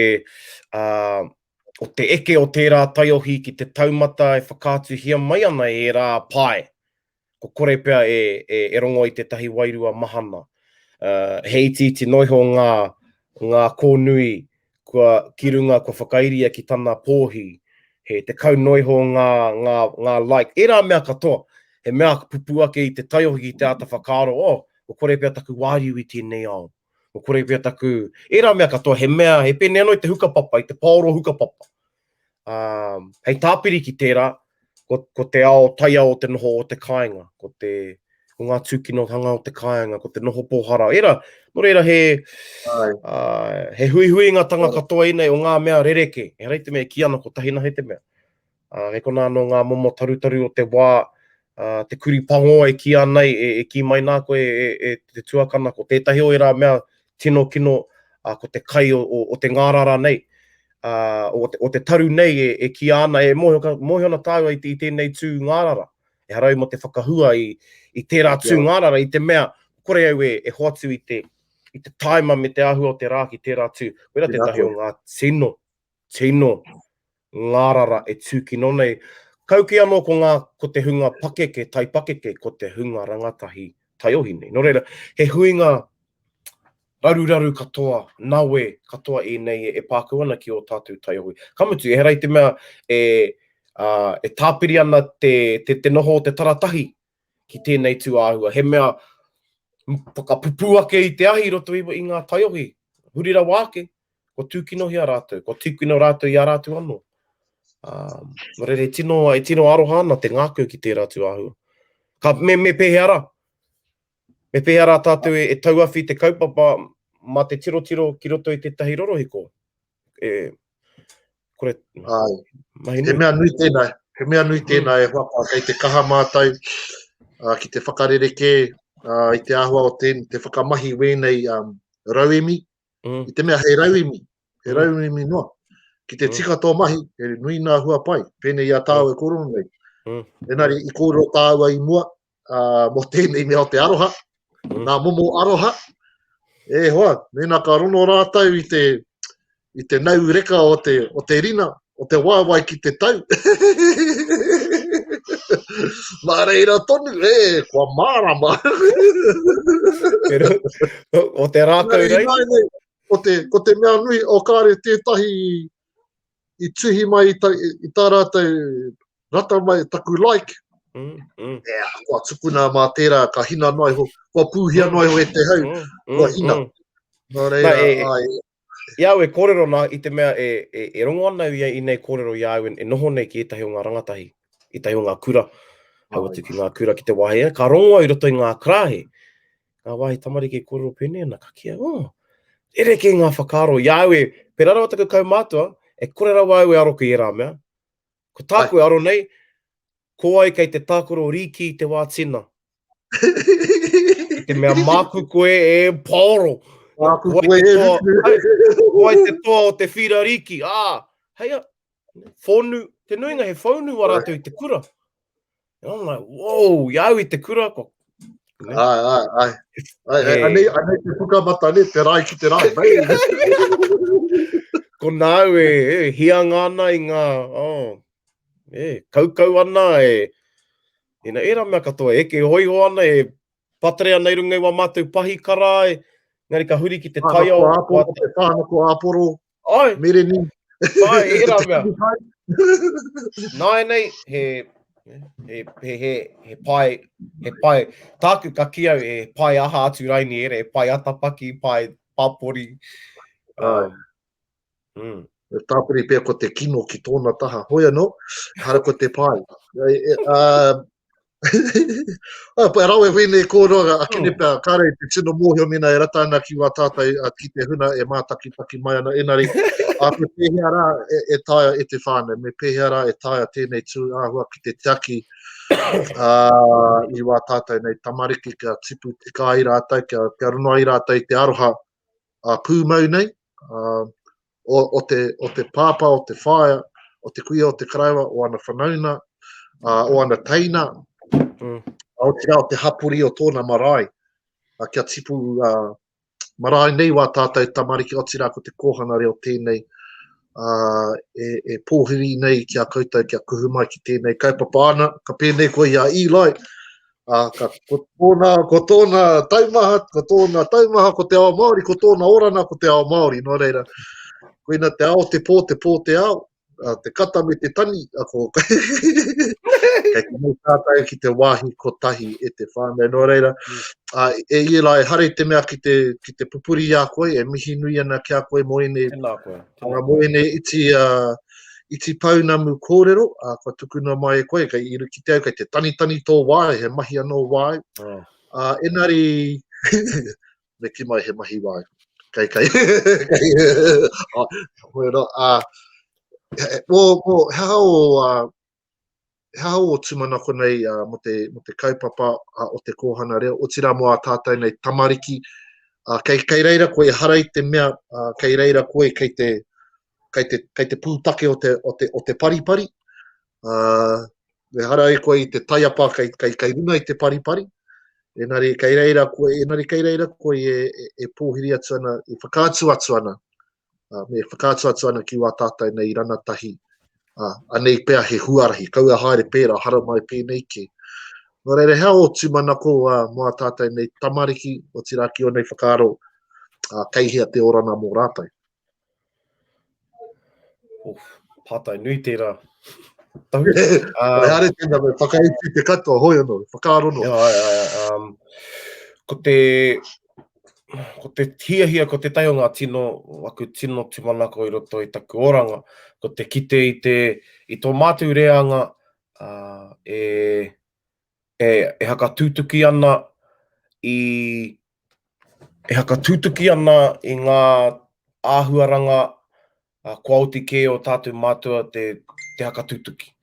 uh, o te eke o tērā taiohi ki te taumata e whakaatuhia mai ana e ērā pae, ko kore pea e, e, e rongo i tētahi wairua mahana. Uh, he itiiti noa iho ngā, ngā kōnui kua ki runga kua whakairia ki tana pōhi, he 10 noa iho ngā, ngā, ngā like, ērā mea katoa, he mea pupū ake i te taiohi ki te āta whakaaro, oh, kua kore pea taku wāriu i tēnei ao, kua kore pea taku, ērā mea katoa, he mea, he pēnei anō i te hukapapa, i te paoro hukapapa. Ā, hei tāpiri ki tērā, ko, ko te ao taiao o te noho o te kāinga, ko te, ko ngā tūkinohanga o te kāinga, ko te noho pōhara, ērā, nō reira he, ā, he huihuingatanga katoa ēnei o ngā mea rerekē, ehara i te mea e kī ana kotahi nahe te mea. Ā, kei konā anō ngā momo tarutaru o te wā, ā, te kuri pangō e kīia nei, e, e kī mai nā koe e, e te tuakana, ko tētahi o ērā mea tino kino, ā, ko te kai o, o, o te ngārara nei, ā, o te, o te taru nei e, e kīia ana, e mōhio, ka, mōhio ana tāua i, i tēnei tū ngārara. Ehara au mō te whakahua i, i tērā tū ngārara, i te mea, kore au e, e hoatu i te, i te tāima me te āhua o te rā ki tērā tū. Koirā tētahi o ngā tino, tino ngārara e tūkino nei. Kau kē anō ko ngā, ko te hunga pakeke, taipakeke, ko te hunga rangatahi taiohi nei. Nō reira, he huinga raruraru katoa, nawe katoa ēnei e pā kau ana ki ō tātou taiohi. Ka mutu, ehara i te mea e, ā, e tāpiri ana te, te, te noho o te taratahi ki tēnei tū āhua. He mea whakapupū ake i te ahi i roto i, i ngā taiohi. Huri rawa ake, kua tūkinohia rātou, kua tūkino rātou i a rātou anō. Um, nō reira, e tino, e tino aroha ana te ngākau ki tērā tū āhua. Ka, me, me pēhea rā? Me pēhea rā tātou e, e tauawhi te kaupapa mā te tirotiro ki roto i tētahi rorohiko? E, kore, Ai. mahi nui. He mea nui tēnā, he mea nui tēnā mm. e hoa, kei te kaha mātou uh, ki te whakarerekē uh, i te āhua o te, te whakamahi wēnei um, rauemi, mm. i te mea he rauemi, he mm. rauemi noa. Ki te mm. tika tō mahi, he nui nā hua pai, pēnei i a tāua mm. e kōrero nei. Mm. Engari, i kōrero tāua i mua, uh, mō tēnei mea o te aroha, mm. nā momo aroha, e hoa, mēnā ka rono rātou i te, i te nau reka o te, o te rina, o te waewae ki te tau. Nā reira tonu, e, kua mārama. o te rākau rei? Ko te, ko te mea nui, o kāre tētahi i tuhi mai i, ta, i tā rātou rata mai taku like, mm, mm. Ea, kua tukuna mā tērā, ka hina noa iho, kua pūhia mm, noa iho e te hau, mm, mm, kua hina. Mm. Nō reira, e, ai. I a au e kōrero nā, i te mea e, e, e rongo ana au i nei kōrero i a au e, e noho nei ki ētahi o ngā rangatahi, ētahi o ngā kura, hau atu ki ngā kura ki te wāhi, ka rongo au i roto i ngā karāhe, ngā wāhi tamariki e kōrero pēnei ana, ka kī au, oh, rerekē ngā whakaaro, i a au e, pērā rawa taku kaumātua, e kore rawa au e aro ki ērā mea. Ko tāku e aro nei, ko ai kei te tākaro rīki i te wā tina. I te mea māku koe e paoro. Māku koe e ruku. Ko ai te toa o te whira rīki. Ā, hei a, whonu, te nuinga he whaunu wā rātou i te kura. And I'm like, whoa, i au i te kura, ko... Ai, ai, ai. Ai, ai, anei, anei te pukamata, ne, te rai ki te rai. Ko nāu e, e hianga ana i ngā, oh, e, kaukau ana, e, ina, ērā mea katoa, eke hoiho ana, e patere ana i runga i wā mātou pahikara, e, engari ka huri ki te taiao. Whānako āporo, te whānako āporo, Ai. Mereni. Ai, ērā mea. Nāianei, he, he, he, he, he pae, he pae, tāku ka kī au, he pae aha atu raini ērā, he pae atapaki, pae pāpori. Um, mm. Tāpiri pea ko te kino ki tōna taha. Hoi anō, hara ko te pae. E, e, uh, Ah, pa rawe wēnei kōrero a kene hmm. pea, kāre te tino mōhio mena e rata ana ki wā tātou ki te huna e mātakitaki mai ana, enari, a me pēhea rā e, e taea e te whānau, me pēhea rā e taea tēnei tū āhua ki te tiaki uh, i wā tātou nei tamariki kia tipu tika ai rātou, kia, kia rono ai rātou i te aroha a pūmau nei, uh, o, o, te, o te pāpā, o te whaea, o te kuia, o te karaewa, o ana whanauna, uh, o ana teina, mm. otirā o te hapori o tōna marae, uh, kia tipu uh, marae nei wā tātou tamariki, otirā ko te kōhanga reo tēnei, uh, e, e pōhiri nei ki a koutou kia kuhu mai ki tēnei kaupapa ana, ka pēnei koe i a Eli, Ā, ka, ko tōna, ko tōna taumaha, ko tōna taumaha, ko te ao Māori, ko tōna orana, ko te ao Māori. Nō reira, koina te ao te pō, te pō te ao, ā, te kata me te tani, a ko, kei te mau tātou ki te wāhi kotahi e te whānau. Nō reira, ā, e Eli, ehara i te mea ki te, ki te pupuri i a koe, e mihi nui ana ki a koe mō ēnei, Tēnā koe. Tēnā mō ēnei iti, ā, iti pounamu kōrero, ā, kua tukuna mai e koe, kei i kite au, kei te tanitani tō wae, he mahi anō wae. Oh. Ā, engari, me kī mai he mahi wae. Kei, kei, kei, ā, hoi anō, ā, mō, mō, he aha o, ā, he aha ō tūmanako nei ā, mō te, mō te kaupapa ā, o te kōhanga reo, otirā mō ā tātou nei tamariki, ā, kei, kei reira koe, ehara i te mea, ā, kei reira koe kei te, kei te, kei te pūtake o te, o te, o te paripari, ā, ehara i koe i te taiapa kei, kei, kei runga i te paripari, engari kei reira koe, engari kei reira koe e, e, e pōhiri atu ana, e whakaatu atu ana, ā, me whakaatu atu ana ki wā tātou nei ranatahi, ā, anei pea he huarahi, kaua haere pērā, haramai pēnei kē. Nō reira, he aha ō tūmanako ā, mō ā tātou nei tamariki, otirā ki ō nei whakaaro, ā, kei hea te oranga mō rātou? Uf, pātai nui tērā. Tahu. Um, haere tēnā, me whakaiti te katoa, hoi anō, whakaaro noa. Ai, ai, um, ko te, ko te hiahia, ko tētahi o ngā tino, aku tino tūmanako i roto i taku oranga, ko te kite i te, i tō mātou reanga uh, e, e, e hakatūtuki ana i, e hakatūtuki ana i ngā āhuaranga uh, kua oti kē o tātou mātua te, te hakatūtuki.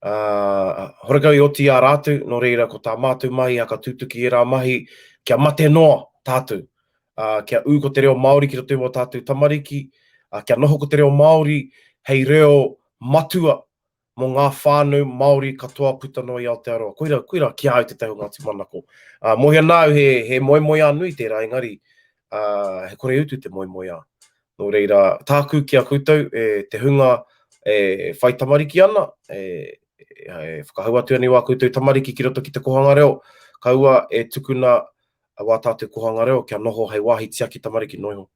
Uh, horekau i oti i a rātou, nō reira ko tā mātou mahi hakatūtuki ērā mahi kia mate noa tātou, uh, kia ū ko te reo Māori ki roto i wā tātou tamariki, uh, kia noho ko te reo Māori hei reo matua mō ngā whānau Māori katoa puta noa i Aotearoa. Koira, koira ki a au tētahi o ngā tūmanako. Uh, mōhio ana au he, he moemoeā nui tērā, engari uh, he kore utu te moemoeā. Nō reira, tāku ki a koutou, e, te hunga e whai tamariki ana, e, e, e whakahau atu ana i wā koutou tamariki ki roto ki te kohanga reo, kaua e tukuna wā tātou kohanga reo kia noho hei wāhi tiaki tamariki noa iho.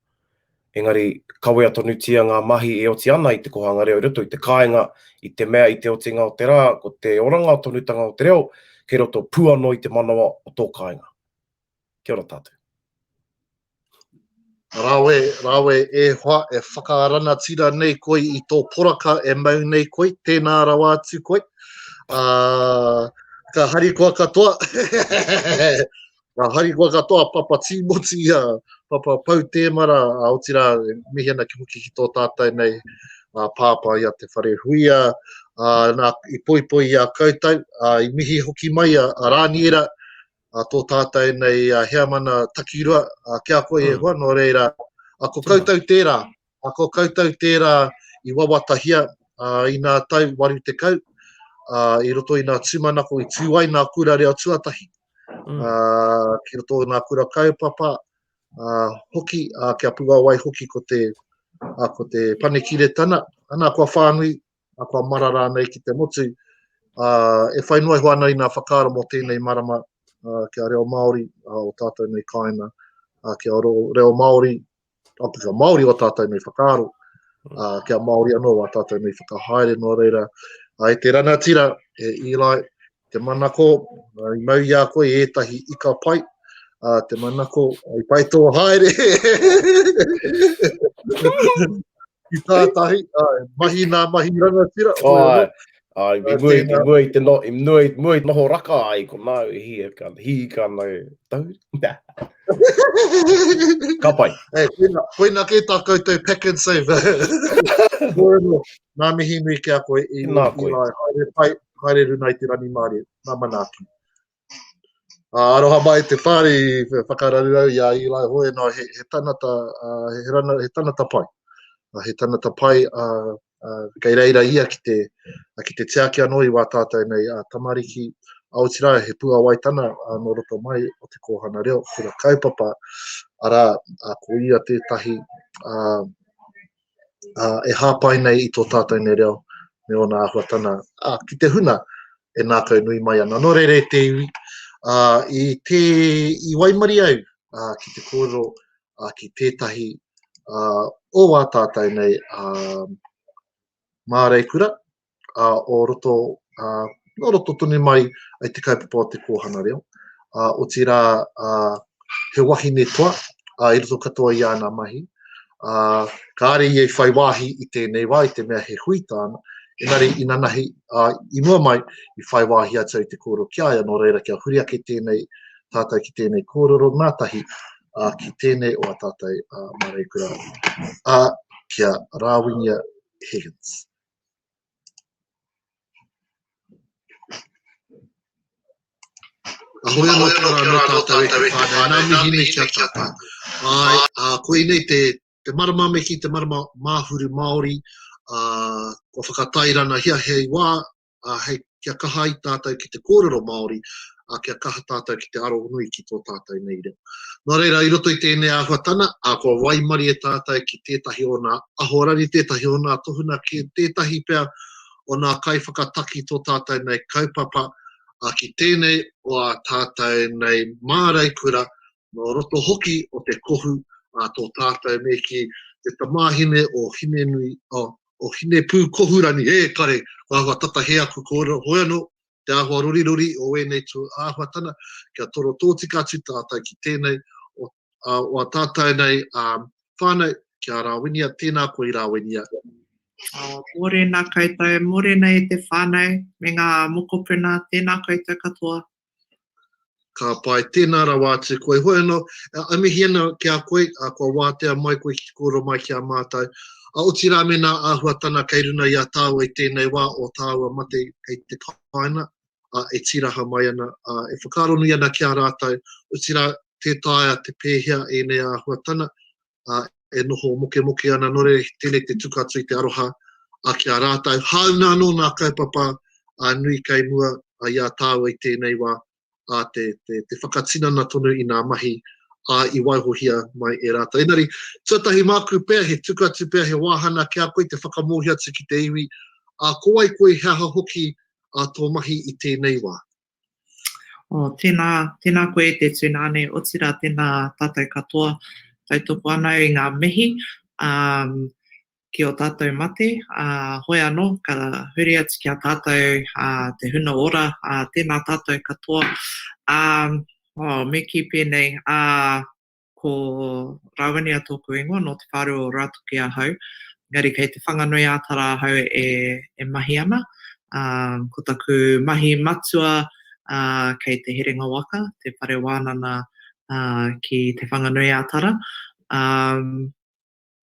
Engari, kawea tonutia ngā mahi e oti ana i te kohanga reo i roto i te kāinga, i te mea i te otinga o te rā, ko te oranga tonutanga o te reo, kei roto pū anō i te manawa o tō kāinga. Kia ora tātou. Rawe, rawe e hoa, e whakaranatira nei koe i tō poraka e mau nei koe, tēnā rawa atu koe. Uh, ka harikoa katoa. ka harikoa katoa Papa Tīmoti, a Papa Pau Tēmara, a otirā, e mihi ana ki hoki ki tō tātou nei a pāpā i a Te Wharehuia, a, nā, i poipoi i a koutou, a, i mihi hoki mai a, a Rāniera, a tō tātou nei a heamana takirua, a, ki a koe e mm. hoa, nō reira, a, ko koutou tērā, a, ko koutou tērā i wawatahia a, i nā tau 80, a, i roto i nā tūmanako i tū ai nā kura reo tuatahi, mm. a, ki roto i nā kura kaupapa, a, hoki, a, kia puawai hoki ko te, a, ko te panekiretana, ana kua whānui, a kua mara rānei ki te motu, ā, e whai noa iho ana i ngā whakaaro mō tēnei marama, ā, kia reo Māori ā, o tātou nei kāinga, ā, kia reo Māori, ā, kia Māori o tātou nei whakaaro, ā, kia Māori anō wā tātou nei whakahaere, nō reira, ā, e te ranatira, e Eli, te manako, i mau i a koe ētahi ika pai, ā, te manako, i pai tō haere. Ki tātahi, āe, mahi nā mahi rangatira. Āe, āe, i mua, i mua i te no, i mua, i mua i noho raka ai, ko nāu e hī ika, hī ika ana e tau. Ka pai. Hey, koina, koina kē tā koutou pack and save. Nā mihi nui ki a koe, i, Nā koe. I, haere pai, haere runa i te rangimārie, nā manaaki. Ā, aroha mai te whare i whakararurau i a Eli Hoeno, he, he tanata, uh, he, rana, he tanata pai. Uh, he tanata pai, uh, uh, kei reira ia ki te, uh, ki te tiaki anō i wā tātou nei uh, tamariki. A otirā, he puawaitana uh, nō roto mai o te kōhanga reo, kura kaupapa, arā, uh, ko ia tētahi uh, uh, e hāpai nei i tō tātou nei reo me ōna āhuatana uh, ki te huna e ngākau nui mai ana. Nō reira e te iwi, uh, i, te, i waimari au uh, ki te kōrero uh, ki tētahi uh, o wā tātou nei uh, māreikura uh, o roto, uh, nō roto tonu mai i te kaupapa o te kōhanga reo. Uh, otirā, uh, he wahine toa uh, i roto katoa i āna mahi. Uh, kāre ia i whai wāhi i tēnei wā, i te mea he hui tāna, engari inanahi, uh, i mua mai, i whai wāhi atu au te kōrero ki a ia, nō reira kia huri ake tēnei tātou ki tēnei kōrero ngātahi uh, ki tēnei o a tātou uh, māreikura, uh, ki a Rāwinia Higgins. Ahoi anō kia ora anō tātou e te whānau, nā mihi nui ki a tātou. Āe, ā, koinei te, te marama me kī te marama Māhuru Māori, ā, kua whakatairanahia hei wā, ā, hei, kia kaha ai tātou ki te kōrero Māori, ā, kia kaha tātou ki te aro nui ki tō tātou nei reo. Nō reira, i roto i tēnei āhuatana, ā, kua waimarie tātou ki tētahi o nā ahorangi, tētahi o nā tohuna, ki tētahi pea o nā kaiwhakataki tō tātou nei kaupapa, ā, ki tēnei o ā tātou nei māreikura, nō roto hoki o te kohu a tō tātou me kī, te tamāhine o Hinenui, o, o Hinepūkohurangi, e kare, kua āhua tata hē aku kōrero, hoi anō, te āhua rorirori o ēnei tū āhuatana, kia toro tōtika atu tātou ki tēnei o, a, o a tātou nei a, whānau, ki a Rāwinia, tēnā koe Rāwinia. Oh, mōrena koutou, mōrena e te whānau me ngā mokopuna, tēnā koutou katoa. Ka pai, tēnā rawa atu koe. Hoi anō, e mihi ana ki a koe, kua wātea mai koe ki te kōrero mai ki a mātou. Otirā me nā āhuatana kei runa i a tāua i tēnei wā o tāua mate kei te kāinga, e tīraha mai ana, e whakaaro nui ana ki a rātou, otirā tē taea te pēhea ēnei āhuatana, ā, e noho mokemoke ana, nō reira, tēnei te tuku atu i te aroha ā, ki a rātou. Hāunga anō ngā kaupapa ā, nui kei mua ā, i a tāua i tēnei wā, ā, te, te, te whakatinana tonu i ngā mahi ā, i waihohia mai e rātou. Engari, tuatahi māku pea, he tuku atu pea, he wāhana ki a koe te whakamōhio atu ki te iwi, ā, ko wai koe, he aha hoki ā, tō mahi i tēnei wā? Oh, tēnā, tēnā koe e te tūnāne, otirā tēnā tātou katoa, tautoko ana i ngā mihi um, ki o tātou mate, uh, hoi anō, ka huri atu ki a tātou uh, te huna ora, uh, tēnā tātou katoa. Um, oh, me kī pēnei, uh, Ko Rāwinia tōku ingoa, nō te whārua o Rātoki ahau, engari kei Te Whanganui-ā-Tara ahau e, e mahi ana. Um, ko taku mahi matua uh, kei Te Herenga Waka, te whare wānana uh, ki Te Whanganui-ā-Tara. Um,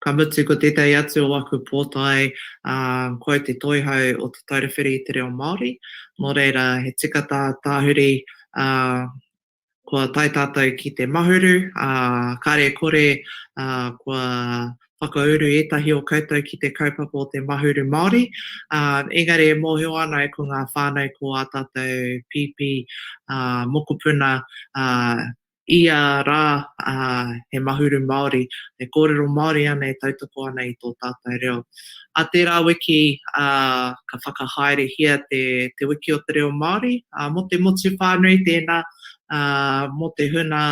ka mutu ko tētahi atu o aku pōtae, uh, ko au te toihau o Te Taura Whiri i te Reo Māori. Nō reira, he tika tā Tāhuri uh, Kua tae tātou ki te Mahuru, ā, kāre e kore, ā, kua whakauru ētahi o koutou ki te kaupapa o te Mahuru Māori, ā, engari e mōhio ana ko ngā whānau ko ā tātou pīpī, ā, mokopuna, ā, ia rā, ā, he Mahuru Māori, e kōrero Māori ana, e tautoko ana i tō tātou reo. A tērā wiki, ā, ka whakahaerehia te, te Wiki o te Reo Māori, ā, mō te motu whānui tēnā, ā, mō te huna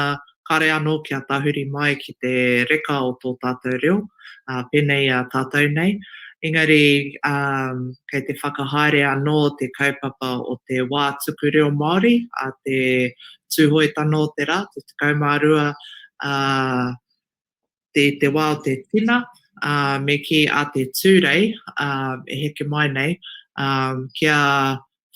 kāre anō kia tahuri mai ki te reka o tō tātou reo, ā, pēnei i a tātou nei. Engari, ā, kei te whakahaere anō te kaupapa o te Wā Tuku Reo Māori a te Tūhoetanga o te Rā, te 12, ā, te, te wā o te tina, ā, me kī a te Tūrei, ā, e heke mai nei, ā, kia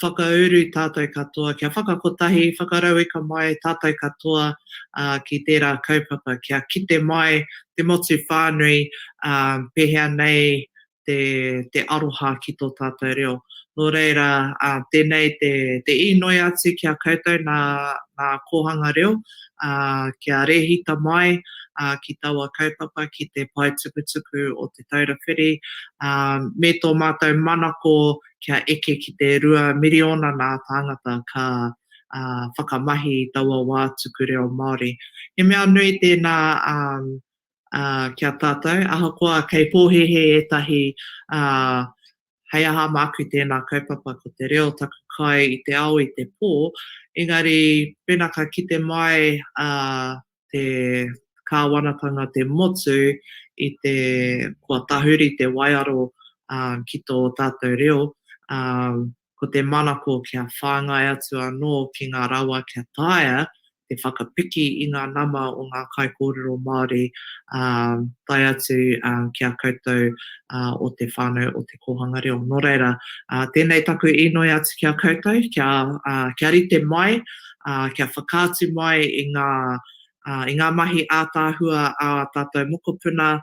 whakauru tātou katoa, kia whakakotahi, whakarauika mai tātou katoa, ā, ki tērā kaupapa, kia kite mai te motu whānui, ā, pēhea nei te, te aroha ki tō tātou reo. Nō reira, ā, tēnei te, te īnoi atu ki a koutou nā, nā kōhanga reo, ā, kia rēhita mai, ā, ki taua kaupapa, ki te pae tukutuku o Te Taura Whiri, ā, me tō mātou manako kia eke ki te 2 miriona nā tāngata ka, ā, whakamahi i taua wā tuku reo Māori. He mea nui tēnā, ā, ā, ki a tātou, ahakoa kei pōhēhē ētahi, ā, hei aha māku tēnā kaupapa ko te reo taku kai i te ao i te pō, engari pēnā ka kite mai ā, te kāwanatanga te motu i te kua tahuri te waiaro ā, ki tō tātou reo, ā, ko te manako kia whāngai atu anō ki ngā rawa kia taea te whakapiki i ngā nama o ngā kaikōrero Māori, ā, tae atu ki a koutou o te whānau o te kōhanga reo. Nō reira, tēnei taku īnoi atu ki a koutou, kia, kia rite mai, kia whakaatu mai i ngā, i ngā mahi ātaahua a ā tātou mokopuna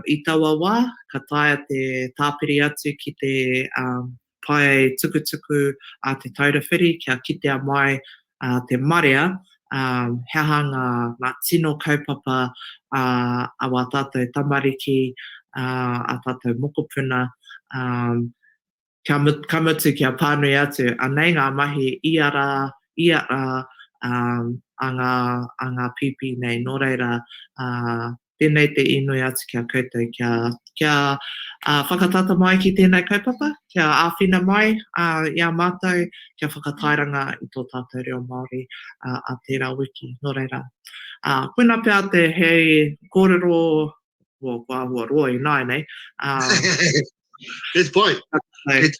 i taua wā, ka taea te tāpiri atu ki te pae tukutuku a Te Taura Whiri kia kitea mai te marea, he aha ngā, ngā tino kaupapa a, a wā tātou tamariki, a tātou mokopuna, kia, ka mutu kia pānui atu, anei ngā mahi ia rā, ia rā, a ngā, a ngā pīpī nei. Nō reira, Tēnei te inoi atu ki a koutou kia, kia uh, whakatata mai ki tēnei kaupapa, kia āwhina mai uh, i a mātou, kia whakatairanga i tō tātou reo Māori uh, a tērā wiki. Nō reira, uh, koina pea te hei kōrero, well, kua āhua roa ināianei. Um, It's pai. It's,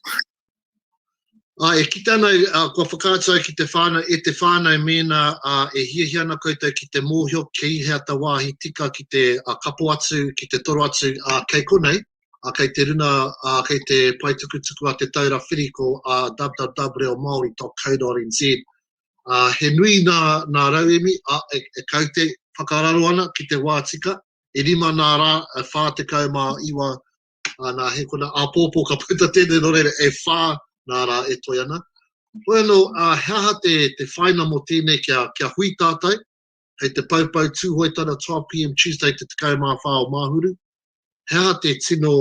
Ā, e kite ana, ā, kua whakaatu au ki te whānau, e te whānau mēnā, ā, e hiahia ana koutou ki te mōhio kei hea ta wāhi tika ki te, ā, kapo atu, ki te toro atu, ā, kei konei, ā, kei te runa, ā, kei te pae tukutuku a Te Taura Whiri ko, ā, www.reomaori.co.nz. Ā, he nui nā, nā rauemi, ā, e, e kaute whakararo ana ki te wā tika, e rima nā rā, e 49 Ā, nā, he kona āpōpō ka puta tēnei, nō reira, e whā nā rā e toe ana. Hoi anō, ā, he aha te, te whaina mō tēnei kia, kia hui tātou, hei te poupou Tūhoetana 12pm Tuesday te 14 o Māhuru. He aha te tino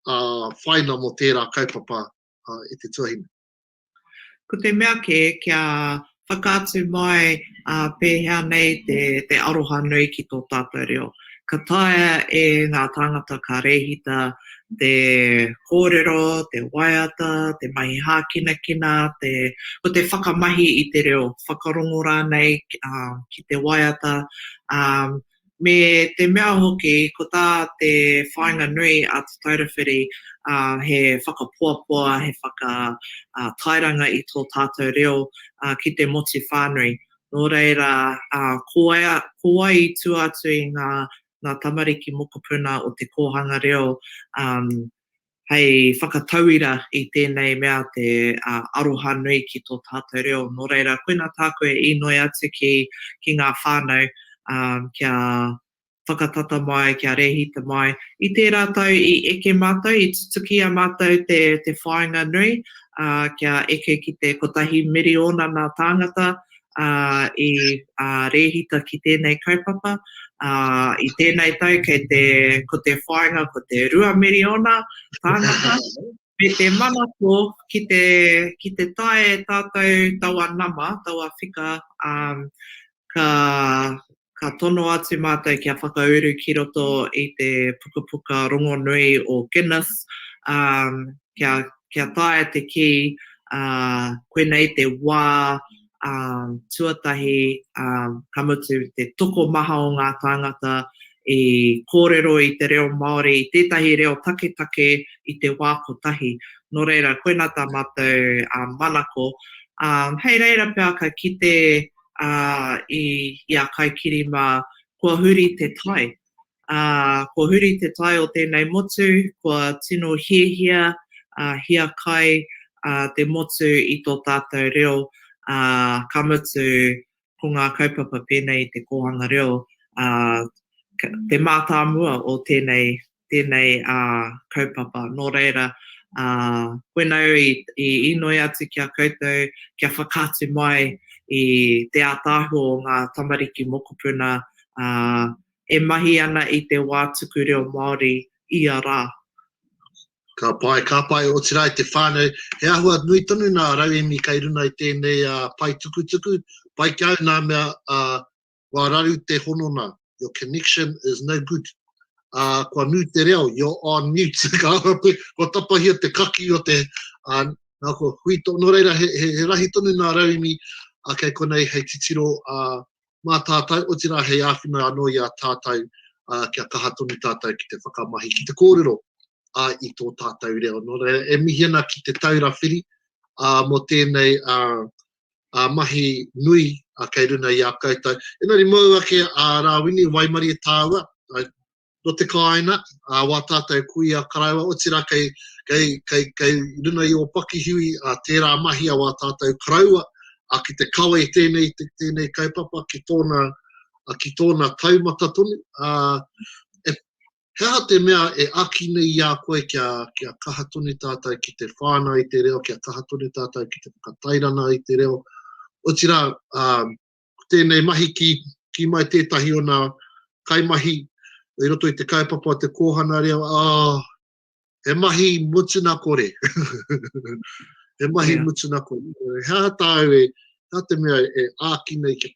ā, whaina mō tērā kaupapa ā, e te tuahine? Ko te mea kē, kia whakaatu mai ā pēhea nei te, te aroha nui ki tō tātou reo. Ka taea e ngā tāngata ka rēhita te kōrero, te waiata, te mahi hākinakina, te, ko te whakamahi i te reo, whakarongo rānei ā, ki te waiata, ā, Me te mea hoki, ko tā te whāinga nui a Te Taura Whiri, he whakapoapoa, he whakatairanga i tō tātou reo ki te motu whānui. Nō reira, ā, ko wai, ko wai i tua atu i ngā, ngā tamariki mokopuna o te kōhanga reo, ā, hei whakatauira i tēnei mea te aroha nui ki tō tātou reo. Nō reira, koina tāku e inoi atu ki, ki ngā whānau, ā, kia whakatata mai, kia rēhita mai. I tērā tau i eke mātou, i tutuki i a mātou te, te whāinga nui, ā, kia eke ki te kotahi miriona nā tāngata, ā, i ā, rēhita ki tēnei kaupapa. Ā, i tēnei tau kei te, ko te whāinga ko te 2 miriona tāngata, me te manako ki te, ki te taea e tātou taua nama, taua whika, ā, ka, ka tono atu mātou kia whakauru ki roto i te pukapuka rongonui o Guinness, ā, kia, kia taea te kī, ā, koinei te wā, ā, tuatahi, ā, ka mutu te tokomaha o ngā tāngata i kōrero i te reo Māori, i tētahi reo taketake i te wā kotahi. Nō reira, koinā tā mātou, ā, manako. Ā, hei reira pea ka kite ā, i, i a Kaikiri mā, kua huri te tai. Ā, kua huri te tai o tēnei motu, kua tino hiahia, ā, hiakai, ā, te motu i tō tātou reo, ā, ka mutu, ko ngā kaupapa pēnei i te kōhanga reo, ā, te mātāmua o tēnei, tēnei ā, kaupapa. Nō reira, ā, koinā au i, i inoi atu ki a koutou kia whakaatu mai i te ātaahua o ngā tamariki mokopuna, ā, e mahi ana i te wā tuku reo Māori ia rā. Ka pai, ka pai, otirā i te whānau. He āhua nui tonu nā rauemi kei runa i tēnei uh, pae tukutuku. Pai ki au nā mea, uh, kua raru te honona, your connection is no good. Uh, kua nū te reo, you're on mute. Ka kua tapahia te kaki o te, uh, nā kua hui tō, nō reira, he, he, he rahi tonu nā rauemi uh, kei konei hei titiro uh, mā tātou, otirā hei āwhina anō i a tātou uh, kia kaha tonu tātou ki te whakamahi, ki te kōrero uh, i tō tātou reo. Nō reira, e mihi ana ki te taura whiri uh, mō tēnei uh, uh, mahi nui uh, kei runa i a koutou. Engari mōu ake a uh, Rāwini, waimarie tāua, uh, no te kāina, uh, wā tātou kuia karaua, otirā kei, kei, kei, kei runa i ō pakihiwi uh, tērā mahi a wā tātou karaua, uh, ki te kawe i tēnei, te, tēnei kaupapa ki tōna, uh, ki tōna taumata tonu. Uh, e He aha te mea e āki nei i a koe kia, kia kaha tonu tātou ki te whānau i te reo, kia kaha tonu tātou ki te whakatairana i te reo? Otirā, ā, ko tēnei mahi ki, ki mai tētahi o nā kaimahi i roto i te kaupapa o te kōhanga reo, ā, he mahi mutuna kore. he mahi yeah. mutuna kore. He aha tāu e, he aha te mea e āki nei ki,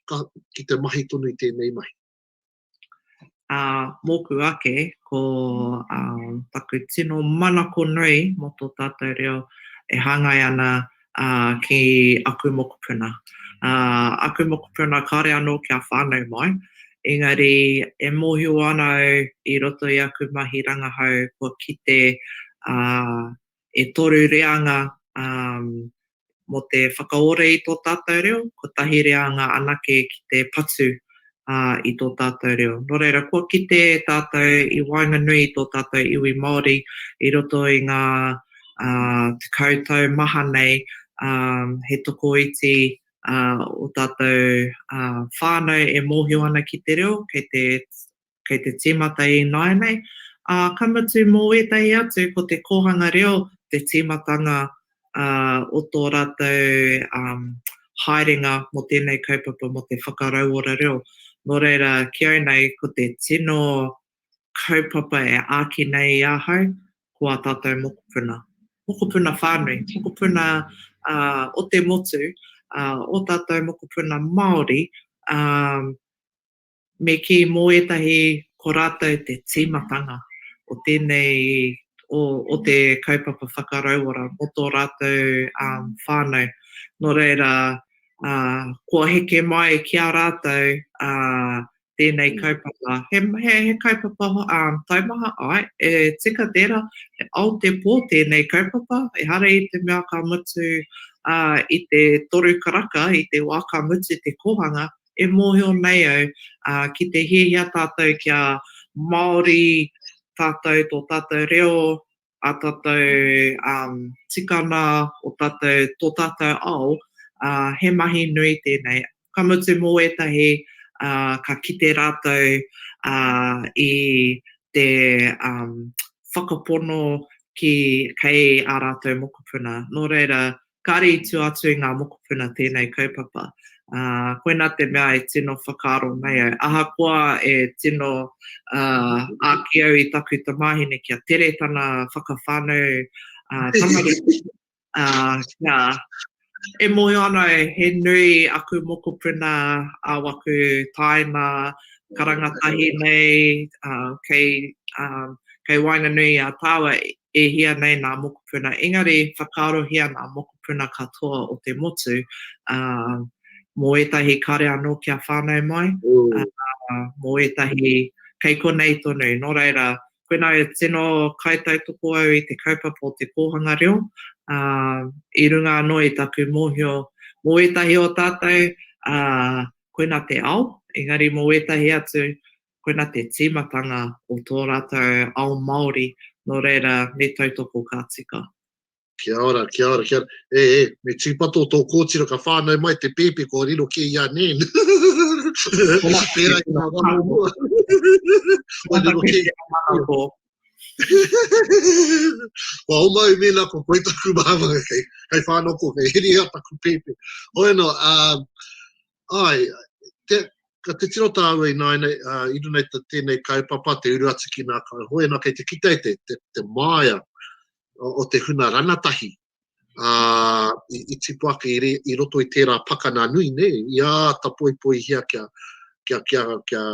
ki te mahi tonu i tēnei mahi? Ā, mōku ake, ko ā, taku tino manako nui mō tō tātou reo e hāngai ana ā, ki aku mokopuna. Ā, aku mokopuna kāore anō kia whānau mai, engari e mōhio ana au i roto i aku mahi rangahau kua kite ā, e toru reanga ā, mō te whakaora i tō tātou reo, kotahi reanga anake ki te patu i tō tātou reo. Nō reira, kua kite tātou i waenganui i tō tātou iwi Māori i roto i ngā tekau tau maha nei, he tokoiti o tātou whānau e mōhio ana ki te reo, kei te kei te tīmata ināianei, ā, ka mutu mō ētahi atu ko te kōhanga reo te tīmatanga o tō rātou haerenga mō tēnei kaupapa mō te whakarauora reo. Nō reira, ki au nei, ko te tino kaupapa e āki nei i ahau, ko ā tātou mokopuna. Mokopuna whānui, mokopuna o te motu, ō tātou mokopuna Māori, Me kī mō ētahi ko rātou te tīmatanga o tēnei, o, o te kaupapa whakarauora mō tō rātou um, whānau. Nō reira, uh, kua heke mai ki a rātou uh, tēnei mm. kaupapa. He, he, he kaupapa um, taumaha, ai, e tika tērā, he ao te pō tēnei kaupapa, ehara i te mea ka mutu ā, i te toru karaka, i te wā ka mutu te kōhanga, e mōhio nei au, ā, ki te hiahia tātou kia Māori tātou, tō tātou reo, ā tātou um, tikana, o tātou, tō tātou ao, ā, he mahi nui tēnei. Ka mutu mō ētahi, ā, ka kite rātou ā, i te um, whakapono ki, kei ā rātou mokopuna. Nō reira, kāre i tua atu i ngā mokopuna tēnei kaupapa. Ā, koinā te mea e tino whakaaro nei au. Ahakoa e tino ā, āki au i taku tamāhine kia tere tana whakawhānau ā, tamariki, ā, kia, e mōhio ana au he nui aku mokopuna, ā, waku tāina karanga tahi nei, ā, kei, ā, kei waenganui i a tāua e hia nei nā mokopuna, engari whakaarohia nā mokopuna katoa o te motu, ā, mō ētahi kare anō kia whānau mai, ā, mō ētahi kei konei tonu. Nō reira, koinā e tino kaitautoko au i te kaupapa o te kōhanga reo, ā, i runga anō i taku mōhio mō ētahi o tātou, ā, koinā te ao, engari mō ētahi atu, koina te tīmatanga o tō rātou ao Māori, nō reira me tautoko ka tika. Kia ora, kia ora, kia ora. E, e, me tūpato tō kōtiro ka whānau mai te pēpi kua riro kē i a Nan. Pērā i ngā wā o mua. Kua riro kē i a Nan. Kua oma au mēnā ko koe taku māmā, kei, kei whānako, kei heria taku pēpi. Hoi anō, um, Āe, te, ka titiro tāua ināianei, ā, i runga i tēnei kaupapa, te uru atu ki ngā kaihoe, nā, kei te kite ai te, te, te māia o, o te huna ranatahi, ā, i, i tipu ake i, re, i roto i tērā pakana nui, nē, i āta poipoihia kia, kia, kia, kia,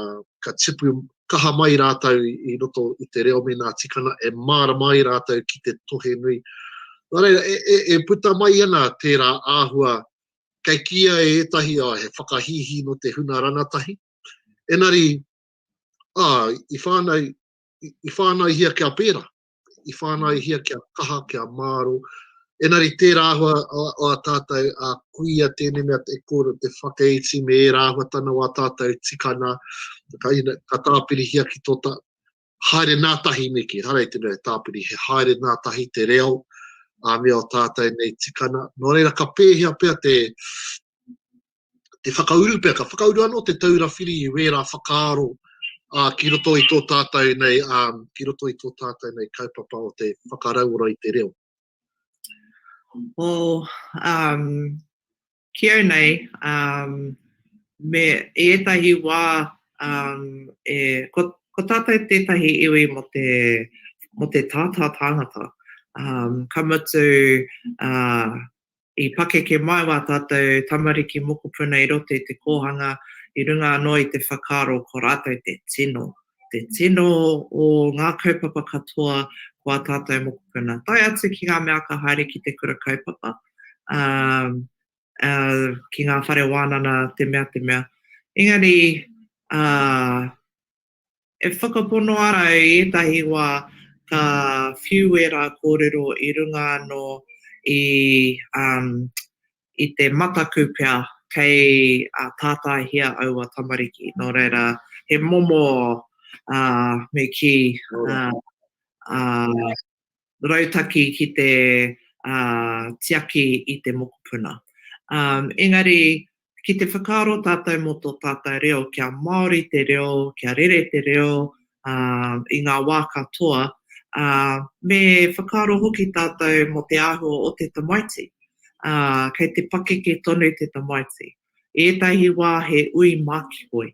ka tipu kaha mai rātou i, i roto i te reo me ngā tikanga, e mārama ai rātou ki te tohe nui. Nā reira, e, e, e puta mai ana tērā āhua Kei kīia e ētahi, ā, he whakahīhī nō te huna ranatahi. Engari, ā, i whānau, i whānaihia kia pērā. I whānaihia kia kaha, kia māro. Engari tērā āhua o ā tātou, ā, kuia tēnei mea te kōrero, te whakaiti me ērā āhuatanga o ā tātou tikanga, ka, ka tāpirihia ki tō tā, haere nātahi me kī, ehara i te mea e tāpiri, he haere nātahi te reo, ā, me ō tātou nei tikana. Nō reira, ka pēhea pea te, te whakauru pea, ka whakauru anō te taura whiri i wērā whakaaro ā, ki roto i tō tātou nei, ā, ki roto i tō tātou nei kaupapa o te whakarauora i te reo. Well, um, Ki au nei, um, me, i ētahi wā, um, e, ko, ko tātou tētahi iwi mō te, mō te tātā tāngata. Um, ka mutu, uh, i pakeke mai wā tātou tamariki mokopuna i roto i te kōhanga, i runga anō i te whakaaro ko rātou te tino, te tino o ngā kaupapa katoa ko ā tātou mokopuna. Tae atu ki ngā mea ka haere ki te kura kaupapa, um, uh, ki ngā whare wānana, te mea, te mea. Engari, uh, e whakapono ana i ētahi wā ka whiu ērā kōrero i runga anō i, um, i te mataku pea kei tātaihia aua tamariki. Nō reira, he momo, uh, me kī, uh, uh, rautaki ki te uh, tiaki i te mokopuna. Um, engari, ki te whakaaro tātou mō tō tātou reo, kia Māori te reo, kia rere te reo uh, i ngā wā katoa, uh, me whakaaro hoki tātou mō te āhua o te tamaiti. Uh, kei te pakeke tonu te tamaiti. I ētahi wā he ui mākikoi.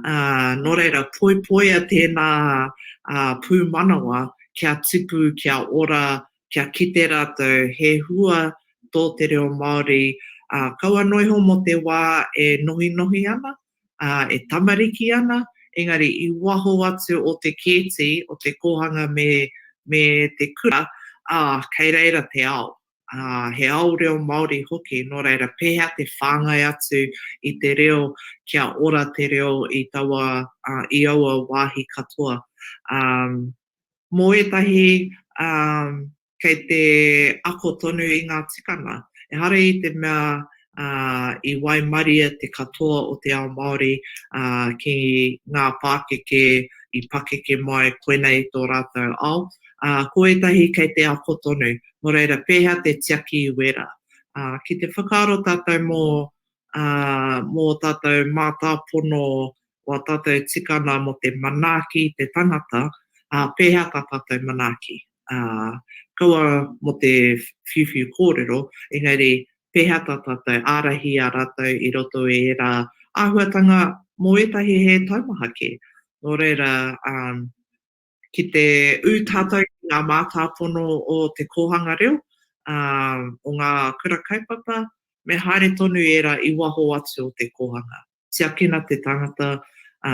Uh, nō reira, poipoia tēnā uh, pūmanawa kia tipu, kia ora, kia kite rātou he hua tō te reo Māori, ā, kaua noa iho mō te wā e nohinohi ana, ā, e tamariki ana, engari i waho atu o te kēti, o te kōhanga me, me te kura, ā, kei reira te ao. Ā, he ao reo Māori hoki, nō reira, pēhea te whāngai atu i te reo kia ora te reo i taua, ā, i aua wāhi katoa. Ā, mō ētahi, ā, kei te ako tonu i ngā tikanga. Ehara i te mea ā, i waimarie te katoa o te ao Māori, ā, ki ngā pākeke i pakeke mai koinei tō rātou ao. Ā, ko ētahi kei te ako tonu. Nō reira, pēhea te tiaki i wērā? Ā, ki te whakaaro tātou mō, ā, mō ō tātou mātāpono, o ā tātou tikanga mō te manaaki i te tangata, ā, pēhea tā tātou manaaki? Ā, kaua mō te whiuwhiu kōrero, engari pēhea tā tātou ārahi i a rātou i roto i ērā āhuatanga mō ētahi he taumaha kē. Nō reira, ā, ki te ū tātou ki ngā mātāpono o te kōhanga reo, ā, o ngā kura kaupapa, me haere tonu ērā i waho atu o te kōhanga. Tiakina te tangata, ā,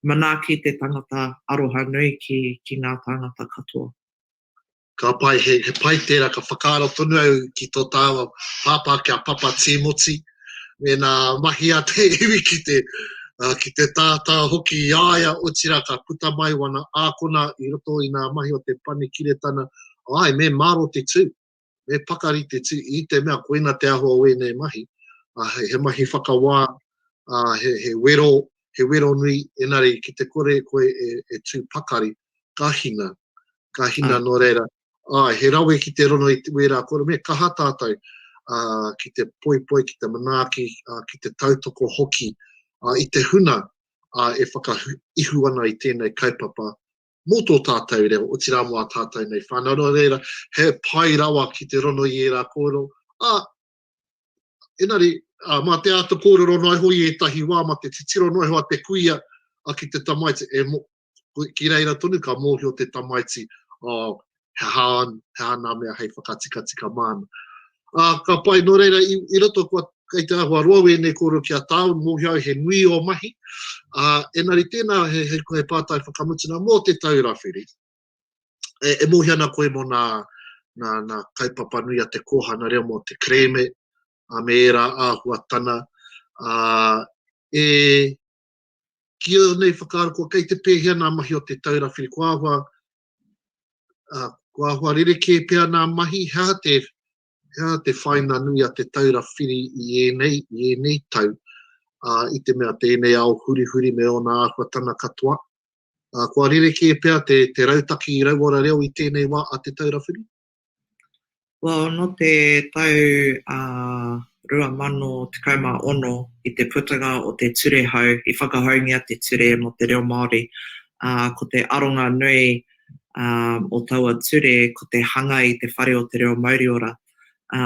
manaaki te tangata, aroha nui ki, ki ngā tāngata katoa. Ka pai, he, he pai tērā, ka whakaaro tonu au ki tō tāua pāpā ki a Papa Tīmoti, me nā mahi a te iwi ki te, uh, ki te tātā hoki i a ia, otirā ka puta mai wana ākona i roto i nā mahi o te panekiretana, ai, me maro te tū, me pakari te tū, i te mea koina te āhua o ēnei mahi, uh, he, he mahi whakawā, uh, he, he wero, he wero nui, enari ki te kore koe e, e tū pakari, ka hina, ka hina nō reira, āe, he rawe ki te rono i wērā kōrero, me kaha tātou ā, ki te poipoi, ki te manaaki, ā, ki te tautoko hoki ā, i te huna ā, e whakaihu ana i tēnei kaupapa mō tō tātou reo, otirā mō ā tātou nei whānau. Nō reira, he pai rawa ki te rono i ērā kōrero, ā, engari, ā, mā te āta kōrero noa iho i ētahi wā, mā te titiro noa iho a te kuia ā, ki te tamaiti, e, ki reira tonu ka mōhio te tamaiti, oh, he aha, he aha nā mea hei whakatikatika māna. Ā, ka pai, nō reira, i, i roto kua, kei te āhua roa wēnei kōrero ki a tāu, mōhio au he nui ō mahi, ā, engari tēnā he, he, he pātai whakamutuna mō te taura whiri. E, e mōhio ana koe mō nā, nā, nā kaupapa nui a te kōhana reo mō te kerēme, ā, me ērā āhuatana, ā, e, Ki ō nei whakaaro, kua kei te pēhea nā mahi o Te Taura Whiri? Kua āhua, uh, kua āhua rerekē pea nā mahi? He aha te, he aha te whāinga nui a Te Taura Whiri i ēnei, i ēnei tau, uh, i te mea tēnei ao hurihuri me ōna āhuatanga katoa? Uh, kua rerekē pea te, te rautaki rauora reo i tēnei wā a Te Taura Whiri? Well, nō te tau 2016 i te putanga o te ture hou, i whakahoungia te ture mō te reo Māori, ā, ko te aronga nui o taua ture ko te hanga i te whare o te reo mauriora. Ā,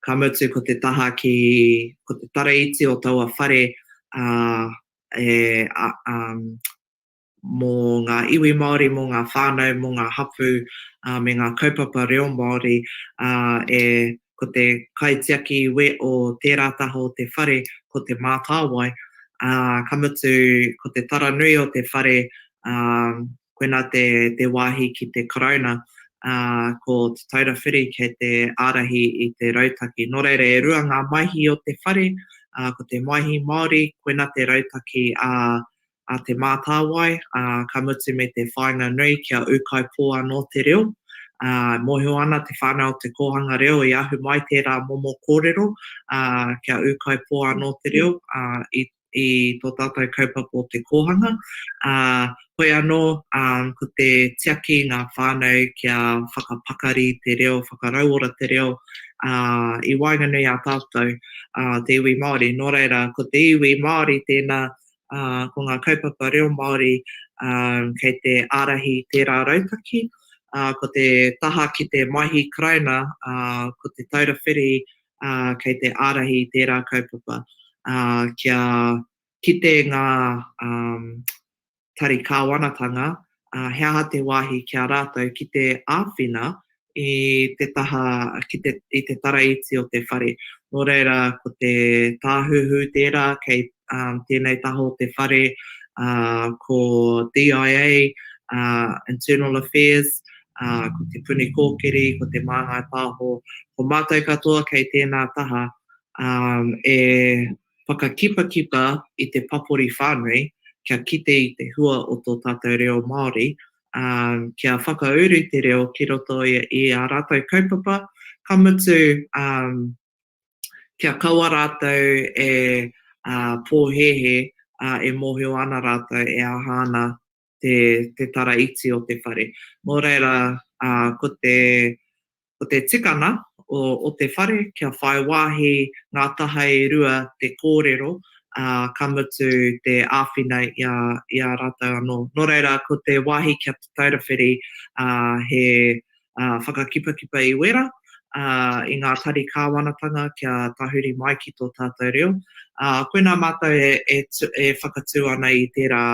ka mutu ko te taha ki, ko te tara iti o taua whare, ā, e, ā, mō ngā iwi Māori, mō ngā whānau, mō ngā hapū, ā, me ngā kaupapa reo Māori, ā, e, ko te kaitiaki we o tērā taha o te whare, ko Te Mātāwai, ā, ka mutu, ko te tara nui o te whare, ā, koinā te, te wāhi ki te Karauna, ā, ko Te Taura Whiri kei te ārahi i te rautaki. Nō reira, e rua ngā maihi o te whare, ā, ko te Maihi Māori, koinā te rautaki, ā, a Te Mātāwai, ā, ka mutu me te whāinga nui kia ūkaipō anō te reo. Ā, mōhio ana te whānau o te kōhanga reo i ahu mai tērā momo kōrero, ā, kia ūkaipō anō te reo, ā, i, i tō tātou kaupapa o te kōhanga. Ā, hoi anō, ā, ko te tiaki i ngā whānau kia whakapakari te reo, whakarauora te reo, ā, i waenganui i a tātou, ā, te iwi Māori. Nō reira, ko te iwi Māori tēnā, ā, ko ngā kaupapa reo Māori, ā, kei te ārahi tērā rautaki, ā, ko te taha ki te Maihi Karauna, ā, ko Te Taura Whiri, ā, kei te ārahi tērā kaupapa, ā, kia kite ngā, ā, tari kāwanatanga, ā, he aha te wāhi ki a rātou ki te āwhina i te taha, ki te, i te taraiti o te whare. Nō reira, ko te tāhuhu tērā kei um, tēnei taha o te whare, uh, ko DIA, uh, Internal Affairs, uh, ko Te Puni Kōkiri, ko Te Māngai Pāho, ko mātou katoa kei tēnā taha um, e whakakipakipa i te papori whānui kia kite i te hua o tō tātou reo Māori, ā, kia whakauru te reo ki roto i, i ā rātou kaupapa, Ka mutu, kia kaua rātou e pōhēhē, e mōhio ana rātou e aha ana te, te tara iti o te whare. Nō reira, ko te, ko te tikanga o, o te whare kia whai wāhi ngā taha e rua te kōrero, ā, ka mutu te āwhina i a, i a rātou anō. Nō reira, ko te wāhi ki a Te Taura Whiri, ā, he, ā, whakakipakipa i wera, ā, i ngā tari kāwanatanga kia tahuri mai ki tō tātou reo. Ā, koinā mātou e, e, e whakatū ana i tērā,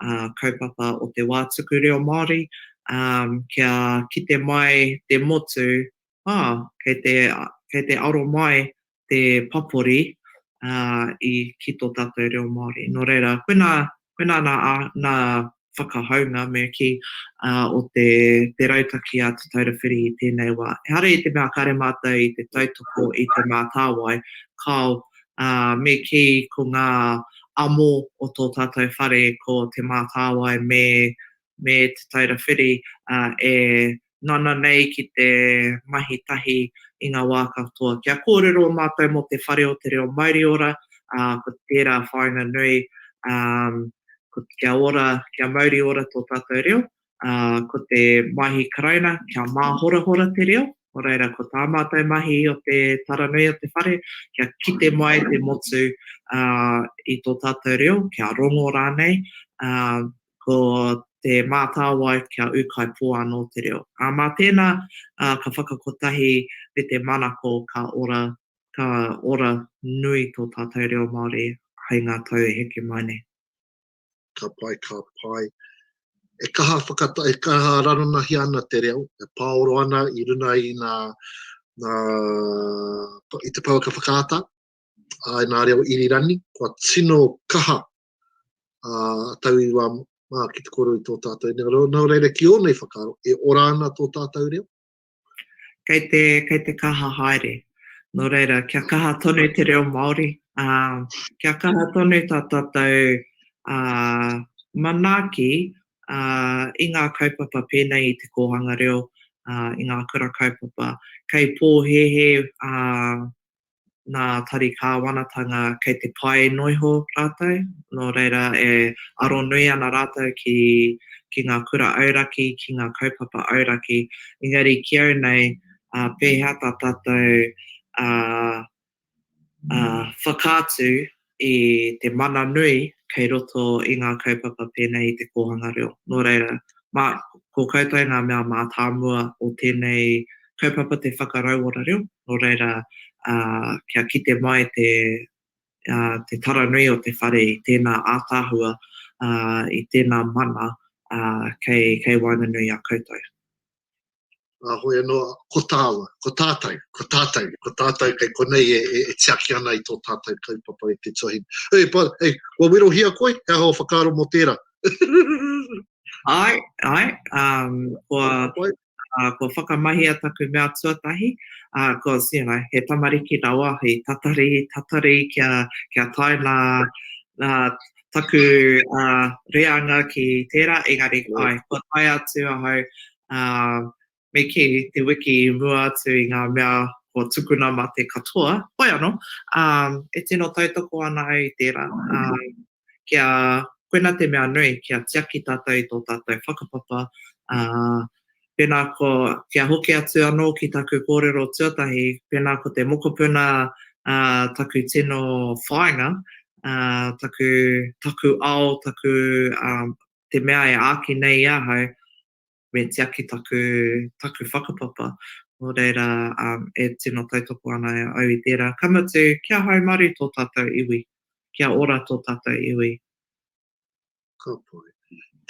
ā, kaupapa o te wā tuku reo Māori, ā, kia kite mai te motu, ā, kei te, kei te aro mai te papori, ā, i, ki tō tātou reo Māori. Nō reira, koinā, koinā nā, nā whakahaunga, me kī, ā, o te, te rautaki a Te Taura Whiri i tēnei wā. Ehara i te mea kāre mātou i te tautoko i Te Mātāwai, kāo, ā, me kī ko ngā amo o tō tātou whare ko Te Mātāwai me, me Te Taura Whiri, ā, e nana nei ki te mahi tahi i ngā wā katoa. Kia kōrero mātou mō Te Whare o te Reo Mauriora, ā, ko tērā whāinga nui, ā, ko kia ora, kia mauri ora tō tātou reo, ā, ko te Maihi Karauna kia māhorahora te reo, nō reira ko tā mātou mahi o te taranui o te whare, kia kite mai te motu, ā, i tō tātou reo, kia rongo rānei, ā, ko Te Mātāwai kia ūkaipō anō te reo. Ā, mā tēnā, ā, ka whakakotahi me te manako ka ora, ka ora nui tō tātou reo Māori hei ngā tau e heke mai nei. Ka pai, ka pai. E kaha whakata, e kaha raranahia ana te reo, e pāoro ana i runa i nā, nā, i te pouaka whakaata, ā, i nā reo irirangi, kua tino kaha a tauiwa mā ki te kōrero i tō tātou reo. Nō reira, ki ō nei whakaaro, e ora ana tō tātou reo? Kei te, kei te kaha haere. Nō reira, kia kaha tonu te reo Māori, ā, kia kaha tonu tā tātou, ā, manaaki, ā, i ngā kaupapa pēnei i te kōhanga reo, ā, i ngā kura kaupapa. Kei pōhēhē, ā, nā tari kāwanatanga kei te pae noiho rātou, nō reira e aro nui ana rātou ki, ki ngā kura auraki, ki ngā kaupapa auraki. Engari ki au nei, ā, pēhea tā tātou, ā, ā, whakaatu i te mana nui kei roto i ngā kaupapa pēnei i te kōhanga reo. Nō reira, mā, ko koutou ngā mea mātāmua o tēnei kaupapa te whakarauora reo, nō reira, ā, kia kite mai te, ā, te taranui o te whare i tēnā ātaahua, ā, i tēnā mana, ā, kei, kei waenganui i a koutou. Ā, hoi anō, ko tāua, ko tātou, ko tātou, ko tātou kei konei e, e, e tiaki ana i tō tātou kaupapa i te tuahine. Hei, pa, hei, kua werohia koe, he aha o whakaaro mō tērā? Āe, āe, um, kua, uh, kua whakamahia taku mea tuatahi, uh, cause, you know, he tamariki rawa, he tatari, tatari kia, kia tae nā, nā taku uh, reanga ki tērā, engari, āe, kua tae atu ahau, uh, me kī, te wiki i mua atu i ngā mea kua tukuna mā te katoa, hoi anō, um, e tino tautoko ana au i tērā, um, kia, koina te mea nui, kia tiaki tātou i tō tātou whakapapa, uh, pēnā ko, kia hoki atu anō ki taku kōrero tuatahi, pēnā ko te mokopuna uh, taku tino whāinga, uh, taku, taku ao, taku, um, te mea e āki nei i ahau, me tiaki taku, taku whakapapa. Nō reira, um, e tino tautoko ana au i tērā. Ka mutu, kia haumaru tō tātou iwi, kia ora tō tātou iwi. Ka pai.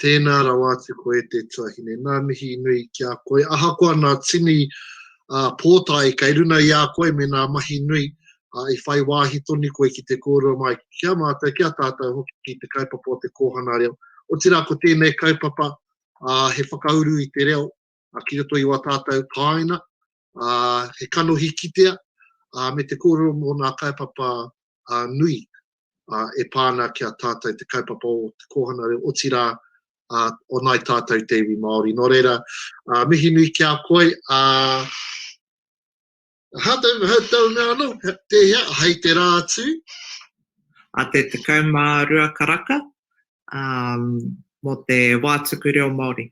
Tēnā rawa atu koe e te tuahine. Nā mihi nui ki a koe. Ahakoa nā tini uh, pōtae kei runa i a koe me nā mahi nui, uh, i whai wāhi tonu koe ki te kōrero mai ki a mātou, ki a tātou hoki ki te kaupapa o te kōhanga reo. Otirā ko tēnei kaupapa, ā, he whakauru i te reo ki roto i wā tātou kāinga, ā, he kanohi kitea, ā, me te kōrero mō nā kaupapa nui ā, e pā ana ki a tātou te kaupapa o te kōhanga reo, otirā, ā, o nāi tātou te iwi Māori. Nō reira, ā, mihi nui ki a koe, ā. Ha tau, ha tau mea anō, tēhea, hei te rā atu? A te 12 karaka, um, mō te wā tuku reo Māori.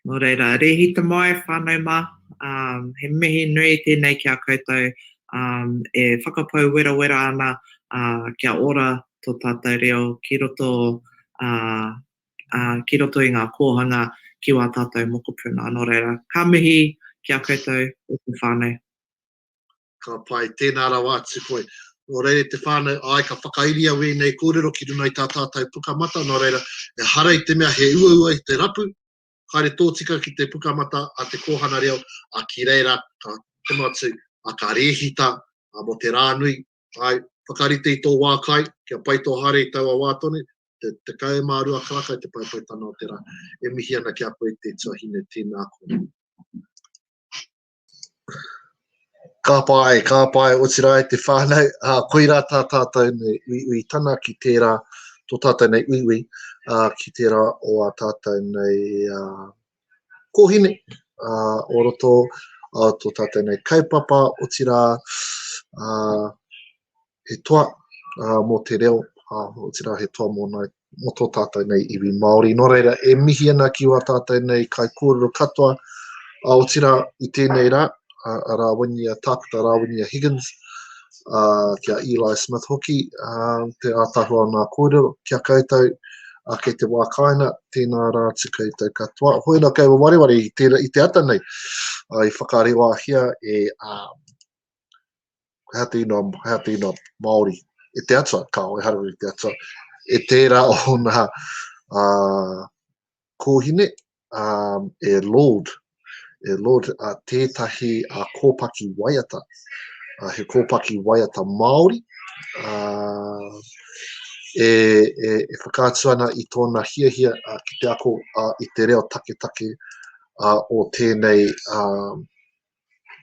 Nō reira, rēhita mai, whānau mā, um, he mihi nui tēnei ki a koutou um, e whakapau werawera ana uh, kia ora tō tātou reo ki roto, uh, uh, ki roto i ngā kōhanga ki wā tātou mokopuna. Nō reira, ka mihi ki a koutou e te whānau. Ka pai, tēnā rawa atu koe. Nō reira te whānau, āe ka whakairia wēnei kōrero ki runga i tā tātou pukamata, nō reira, ehara i te mea he uaua i te rapu, haere tōtika ki te pukamata a te kōhanga reo, ā, ki reira ka tono atu, ā, ka rēhita, ā, mō te rā nui, āe, whakarite i tō wā kai, kia pai tō haere i taua wā tonu, te 12 karaka i te paepaetanga o te rā. E mihi ana ki a koe te tuahine, tēnā koe. Ka pai, ka pai, otirā e te whānau, ā, koirā tā tātou nei uiuitana ki tērā, tō tātou nei uiui, ā, ki tērā o ā tātou nei ā, kōhine, ā, o roto o tō tātou nei kaupapa, otirā, ā, he toa ā, mō te reo, ā, otirā he toa mō nai, mō tō tātou nei iwi Māori. Nō reira, e mihi ana ki wā tātou nei kaikōrero katoa, ā, otirā i tēnei rā, a, a Rāwinia, Tākuta Rāwinia Higgins, ā, ki a Eli Smith hoki, ā, te ātaahua o ngā kōrero, ki a koutou, ā, kei te wā kāinga, tēnā rā atu koutou katoa. Hoi nā kei wareware i te, i te ata nei, ā, i whakarewahia e, ā, hea te inoa, hea te inoa Māori, e te atua, kao, ehara i te atua, e tērā o nā uh, kōhine, um, e Lord, e Lord, uh, tētahi uh, kōpaki waiata, uh, he kōpaki waiata Māori, uh, e, e, e whakaatu ana i tōna hiahia uh, ki te ako uh, i te reo taketake uh, o tēnei uh,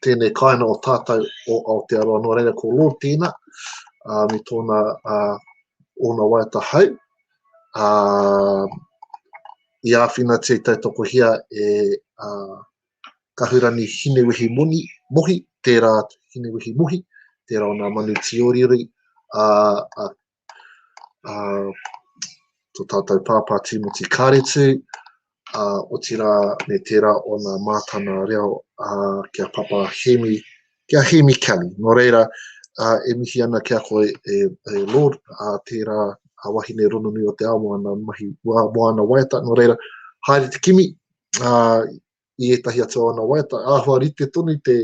tēnei kāinga o tātou o Aotearoa. Nō reira, ko Lord tēnā, ā, me tōna, ā, ōna waiata hou, ā, i āwhinatia, i tautokohia e ā, Kahurangi Hinewehi Moni, Mohi, tērā Hinewehi Mohi, tērā o nā manu tīoriori, ā, ā, ā, tō tātou pāpā Tīmoti Kāretu, ā, otirā me tērā o nā mātana reo ā, ki a Papa Hemi, ki a Hemi Kelly. Nō reira, ā, e mihi ana ki a koe e, e Lord, ā, tērā a wahine rononui o te ao mō ana mahi, mō ana waiata. Nō reira, haere te kimi, ā, i ētahi atu o ana waiata, āhua rite tonu te,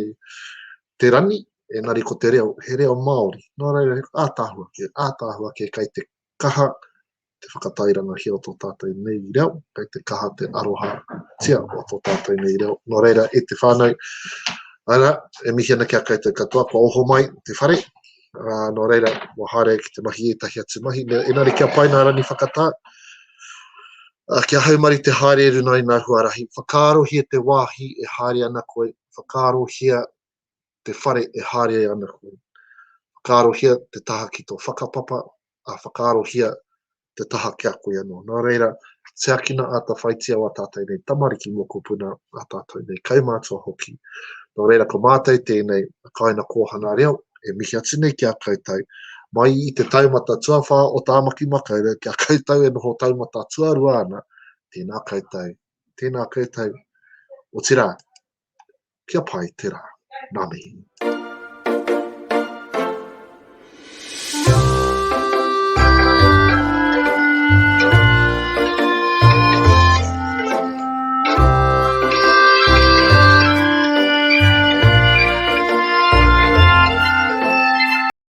te rani, engari ko te reo, he reo Māori. Nō reira, he ātaahua kē, ātaahua kē kei te kaha te whakatairangahia o tō tātou nei reo, kei te kaha te arohatia o tō tātou nei reo. Nō reira, e te whānau, ara, e mihi ana ki a koutou katoa, kua oho mai te whare, ā, nō reira, kua haere ki te mahi ētahi atu mahi, engari kia pai nā rangi whakatā, ā, kia haumari te haere i runga i ngā huarahi, whakaarohia te wāhi e haere ana koe, whakaarohia te whare e haere ana koe, whakaarohia te taha ki tō whakapapa, ā, whakaarohia te taha ki a koe anō. Nō reira, tiakina ātawhaitia wā tātou nei tamariki mokopuna, ā tātou nei kaumātua hoki. Nō reira, ko mātou tēnei, a Kāinga Kōhanga Reo, e mihi atu nei ki a koutou, mai i te taumata tuawhā o Tāmaki Makaurau ki a koutou e noho taumata tuarua ana, tēnā koutou, tēnā koutou, otirā, kia pai te rā. Ngā mihi.